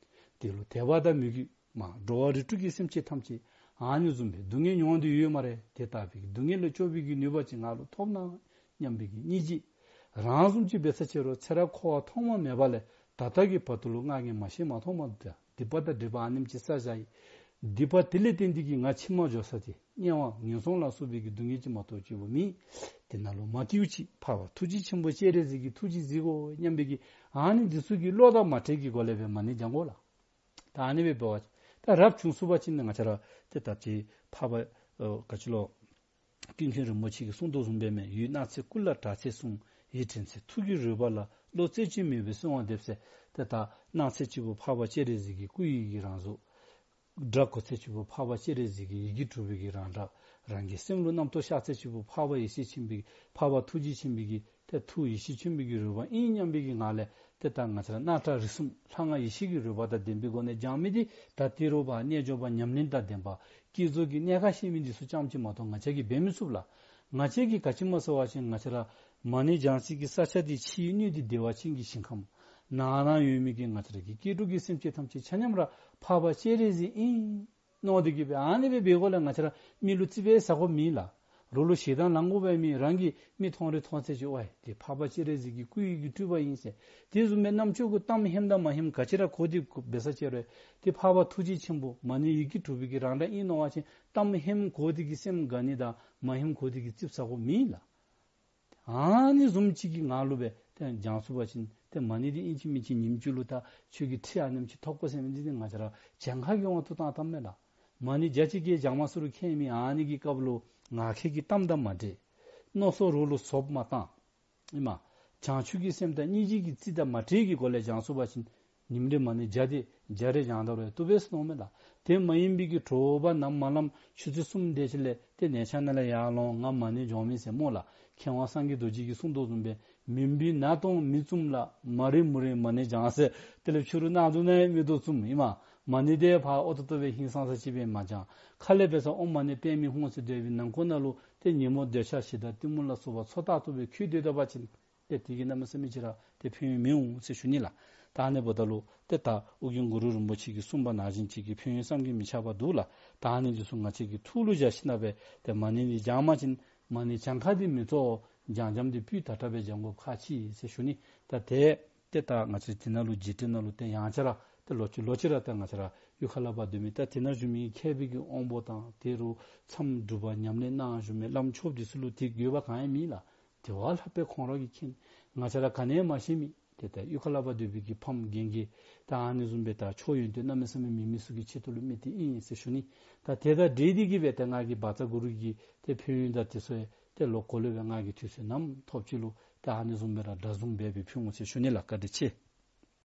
དེ་ལུ་དད་པ་དང་མོས་གུས་མ་འགྲོ་བ་རིགས་དྲུག་གི་སེམས་ཅན་ཐམས་ཅད་ཨ་ནི་བཟུམ་སྦེ་སྡུག་བསྔལ་མྱོང་སྟེ་ཡོད་སྨ་རེ། དེ་ལྟ་བུའི་སྡུག་བསྔལ་ལས་སྐྱོབ་པའི་གི་ནུས་པ་ཅིག་ང་ལུ་ཐོབ་གནང་སྙམ་པའི་གི་སྙིང་རྗེ། རང་བཟུམ་ཅིག་འབད་ས་ཅིག་རུང་ཚེ་རབས་འཁོར་བ་ཐོག་མ་མེད་པ་ལས་ད་ལྟ་གི་བར་དུ་ལུ་ང་གིས་མ་ཤེས་མ་མཐོང་མ་འདི་སྡིག་པ་དང་སྒྲིབ་པ་ཨ་ནེམ་ཅིག་བསགས་བཞག་ཡི། སྡིག་པ་དེ་ལས་བརྟེན་ཏེ་གིས་ང་ཕྱི་མ་འགྱོ་ས་དེ་དམྱལ་བ་ངན་སོང་ལ་སོགས་པའི་གི་སྡུག་བསྔལ་ཅིག་མ་གཏོགས་སྐྱིད་པོ་མེད། དེ་ནང་ལུ་མ་སྐྱིད་པོ་ཅིག་འཕགས་པ་ཐུགས་རྗེ་ཆེན་པོ་སྤྱན་རས་གཟིགས་ཀྱི་ཐུགས་རྗེས་གཟིགས་དགོ་སྙམ་པའི་གི་ཨ་ནི་འདི་ཚུ་གི་བློ་དང་མ་བྲལ་གྱི་སྒོ་ལས་སྦེ་མ་ཎི་བགྱང་དགོ་ལགས། ད་ཨ་ནི་སྦེ་འབད་བ་ཅིན་ད་རབ་བྱུང་ཚུགས་པ་ཅིན་ང་བཅས་ར་ཏེ་ད་ཅི་འཕགས་པ་ཨ་ག་ཅི་ལོ་ཀུན་མཁྱེན་རིན་པོ་ཆེ་གིས་གསུངས་དོ་བཟུམ་སྦེ་མས། ཡུལ་སྣང་ཚད་སྐུ་ལ་གྲགས་ཚད་གསུམ། ཡིད་དྲན་ཚད་ཐུགས་ཀྱི་རོལ་པ་ལ། བློ་རྩེ་གཅིག་མོས་པའི་གསོལ་བ་འདེབས་ཟེར། ཏེ་ད་སྣང་ཚད་གཅིག་པུ་འཕགས་པ་སྤྱན་རས་གཟིགས་ཀྱི་སྐུ་ཡི་གི་རང་གཟུགས། སྒྲ་གོ་ཚད་གཅིག་པུ་འཕགས་པ་སྤྱན་རས་གཟིགས་ཀྱི་ཡི་གེ་དྲུག་པའི་གི་རང་སྒྲ། རང་གི་སེམས་ལུ་རྣམ་རྟོག་ཤར་ཚད་གཅིག་པུ་འཕགས་པ་ཡེ་ཤེས་ཆེན་པོའི་འཕགས་པ་ཐུགས་རྗེ་ཆེན་པོའི་གི་ཏེ་ཐུགས་ཡེ་ཤེས་ཆེན་པོའི་གི་རོལ་པ་ཨིན་སྙམ་པའི་གི་ངང་ལས་ཏེ་ད་ང་བཅས་ར་སྣང་གྲགས་རིག་གསུམ་ལྷ་སྔགས་ཡེ་ཤེས་ཀྱི་རོལ་པ་དང་ལྡན་པའི་སྒོ་ནས་བགྱང་མི་འདི་ད་ཏི་རུ་པ་རྣལ་འབྱོར་པ་ཉམས་ལེན་དང་ལྡན་པ་བསྐྱེད་རྫོགས་ཀྱི་གནད་ཁ་ཤེས་མི་འདི་ཚུ་རྐྱངམ་ཅིག་མ་གཏོགས་ང་བཅས་ཀྱིས་འབད་མི་ཚུགས་ལགས། ང་བཅས་ཀྱིས་ག་ཅི་སྨོ་ཟེར་བ་ཅིན་ང་བཅས་ར་མ་ཎི་བགྱང་སའི་གི་ས་ཆ་འདི་ཕྱིའི་སྣོད་འདི་བདེ་བ་ཅན་གྱི་ཞིང་ཁམས། ནང་ན་ཡོད་མི་གི་ང་བཅས་ར་གི་སྐྱེ་འགྲོ་གི་སེམས་ཅན་ཐམས་ཅད་ཆ་མཉམ་ར་འཕགས་པ་སྤྱན་རས་གཟིགས་ཨིན་མནོ་སྟེ་གིས་སྦེ་ཨ་ནི་སྦེ་འབད་དགོ་ལགས། ང་བཅས་ར་མི་ལུ་ཙིགཔ་ཟ་དགོཔ་མེད་ལགས། རོགས་ལུ་ཞེ་སྡང་ལང་དགོཔ་མེད། རང་གིས་མིག་མཐོང་རིག་མཐོང་ཚད་ཅིག་ཝའི་དེ་འཕགས་པ་སྤྱན་རས་གཟིགས་ཀྱི་སྐུ་ཡི་གི་སྤྲུལ་པ་ཨིན་ཟེར་དེ་བཟུམ་སྦེ་རྣམ་ཅོ་གུ་གཏམ་ཧེམ་དང་མ་ཧེམ་ག་ཅི་ར་གོ་སྟེ་འབད་ས་ཅིག་རུང་དེ་འཕགས་པ་ཐུགས་རྗེ་ཆེན་པོ་མ་ཎི་ཡི་གེ་དྲུག་པའི་གི་རང་སྒྲ་ཨིན་མནོ་བ་ཅིན་གཏམ་ཧེམ་གོ་སྟེ་གིས་སེམས་དགའ་ནི་དང་མ་ཧེམ་གོ་སྟེ་གིས་ཙིགཔ་ཟ་དགོཔ་མེད་ལགས། ཨ་ནི་བཟུམ་ཅིག་གི་ངང་ལུ་སྦེ་ཏེ་བགྱང་ཚུགས་པ་ཅིན་ཏེ་མ་ཎི་འདི་ཨིན་ཅི་མིན་ཅི་ཉིནམ་གཅིག་ལུ་ད་ཆོས་ཀྱི་ཁྲི་ཨ་ནེམ་ཅིག་ཐོབ་དགོ་ཟེར་མི་འདི་ཏེ་ང་བཅས་ར་གྱངས་ཁ་གི་དབང་དུ་བཏང་བཏངམ་མས་ལགས། མ་ཎི་བརྒྱ་གཅིག་གིས་བགྱང་མ་ཚུགས་རུང་ཁྱད་མེད། ཨ་ནི་གི་སྐབས་ལུ་ངག་འཁྱལ་གྱི་གཏམ་དང་མ་འདྲེས། མནོ་བསམ་རོགས་ལུ་ཟོགཔ་མ་བཏང་། ཨིན་མས། བྱང་ཆུབ་ཀྱི་སེམས་དང་སྙིང་རྗེ་གི་རྩི་དང་མ་བྲལ་གྱི་སྒོ་ལས་བགྱང་ཚུགས་པ་ཅིན་ཉིནམ་རེ་མ་ཎི་བརྒྱ་དེ་བརྒྱ་རེ་བགྱང་ད་རུང་བཏུབ་པས་ཟེར་མནོཝ་མས་ལགས། དེ་མ་ཡིན་པའི་གི་དྲོ་པ་ནམ་མ་ལངམ་ཆུ་ཚོད་གསུམ་དེ་ཅིག་ལས་ཏེ་ཉལ་ཆས་ནང་ལས་ཡར་ལོང་ང་མ་ཎི་བགྱང་མི་ཟེར་སྨོ་ལགས། མཁས་དབང་སངས་རྒྱས་རྡོ་རྗེ་གིས་གསུངས་དོ་བཟུམ་སྦེ་མུན་པའི་ནགས་སྟོང་མིག་བཙུམ་ལ། མ་རིག་མུན་རིག་མ་ཎི་བགྱང་ཟེར། དེ་ལས་ཕྱི་རུ་གནག་དུང་ནང་མིག་ཏོ་བཙུམ་ཨིན་མས། མ་ཎི་དེ་ཕར་ཨོ་ཏོ་ཏོ་སྦེ་ཧིང་སངས་ས་ཅིག་སྦེ་མ་བགྱང་། ཁ་ལས་འབད་ས་ཨོཾ་མ་ཎི་པདྨེ་ཧཱུྃ་ཟེར་སྡོད་པའི་ནང་ཁོག་ནང་ལུ་ཏེ་ཉོན་མོངས་འདོད་ཆགས་ཞེ་སྡང་གཏི་མུག་ལ་སོགས་པ་ཚོགས་རྟག་ཏུ་སྦེ་འཁྱུད་སྡོད་ད་པ་ཅིན་ཏེ་དེ་གིས་གནམ་མེད་ས་མེད་ཅིག་ར་ཏེ་ཕན་ཡོན་མི་འོང་ཟེར་ཞུ་ནི་ལགས། ད་ཨ་ནི་འབདཝ་ད་ལུ་ཏེ་ད་ཨོ་རྒྱན་གུ་རུ་རིན་པོ་ཆེ་གིས་གསུངས་པ་ནང་བཞིན་ཅིག་གི་ཕན་ཡོན་བསམ་གྱིས་མི་ཁྱབ་པ་འདུག་ལགས། ད་ཨ་ནི་འདི་ཚུ་ང་བཅས་ཀྱིས་ཐུགས་ལུ་བཞག་ཞིནམ་ལས་ཏེ་མ་ཎི་འདི་བགྱང་པ་ཅིན་མ་ཎི་གྱངས་ཁ་འདི་མི་གཙོ་བོ་བགྱང་བགྱངམ་འདི་སྤུས་དག་དྲགས་སྦེ་བགྱང་དགོཔ་ཁག་ཆེ་ཟེར་ཞུ་ནི། ད་ཏེ་ཏེ་ད་ང་བཅས་དེ་ནང་ལུ་འཇིག་རྟེན་ནང་ལུ་ཏེ་ཡང་བསྐྱར་ར་ཏེ་ལོག་ཅི་ལོག་ཅི་ར་ཏེ་ང་བཅས་ར་གཡུས་ཁ་ལས་ཕར་སྡོད་མི་ད་དེ་ནང་བཞུགས་མི་མཁས་པའི་གི་དབང་པོ་དང་དེ་རུ་མཚམས་སྒྲུབ་པ་ཉམས་ལེན་གནང་བཞུགས་མི་བླམ་ཆོསཔ་འདི་ཚུ་ལུ་ཏེ་དགོས་པ་གང་ཡང་མེད་ལགས། དེ་བ་ལྷག་པའི་ཁོང་ར་གིས་མཁྱེན། ང་བཅས་ར་ག་ནི་ཡང་མ་ཤེས་མི་ཏེ་ད་གཡུས་ཁ་ལས་ཕར་སྡོད་པའི་གི་ཕམ་རྒན་རྒས་ད་ཨ་ནི་བཟུམ་སྦེ་ད་ཆོས་ཡོན་ཏན་གནམ་མེད་ས་མེད་མེད་མི་ཚུ་གི་ཆེད་དུ་ལུ་སྨོས་ཏེ་ཨིན་ཟེར་ཞུ་ནི། ད་དེ་དང་འབྲེལ་ཏེ་གིས་སྦེ་ཏེ་ང་གིས་བཛྲ་གུ་རུ་གི་ཏེ་ཕན་ཡོན་དང་དེ་ཚུ་ཡང་ཏེ་ལོག་གོ་ལེ་སྦེ་ང་གིས་དུས་ཚོད་ནམ་ཐོབ་ཅི་ལུ་ཏེ་ཨ་ནི་བཟུམ་སྦེ་ར་སྒྲ་བཟུང་འབད་སྦེ་ཕུལ་འོང་ཟེར་ཞུ་ནི་ལགས། བཀའ་དྲིན་ཆེ།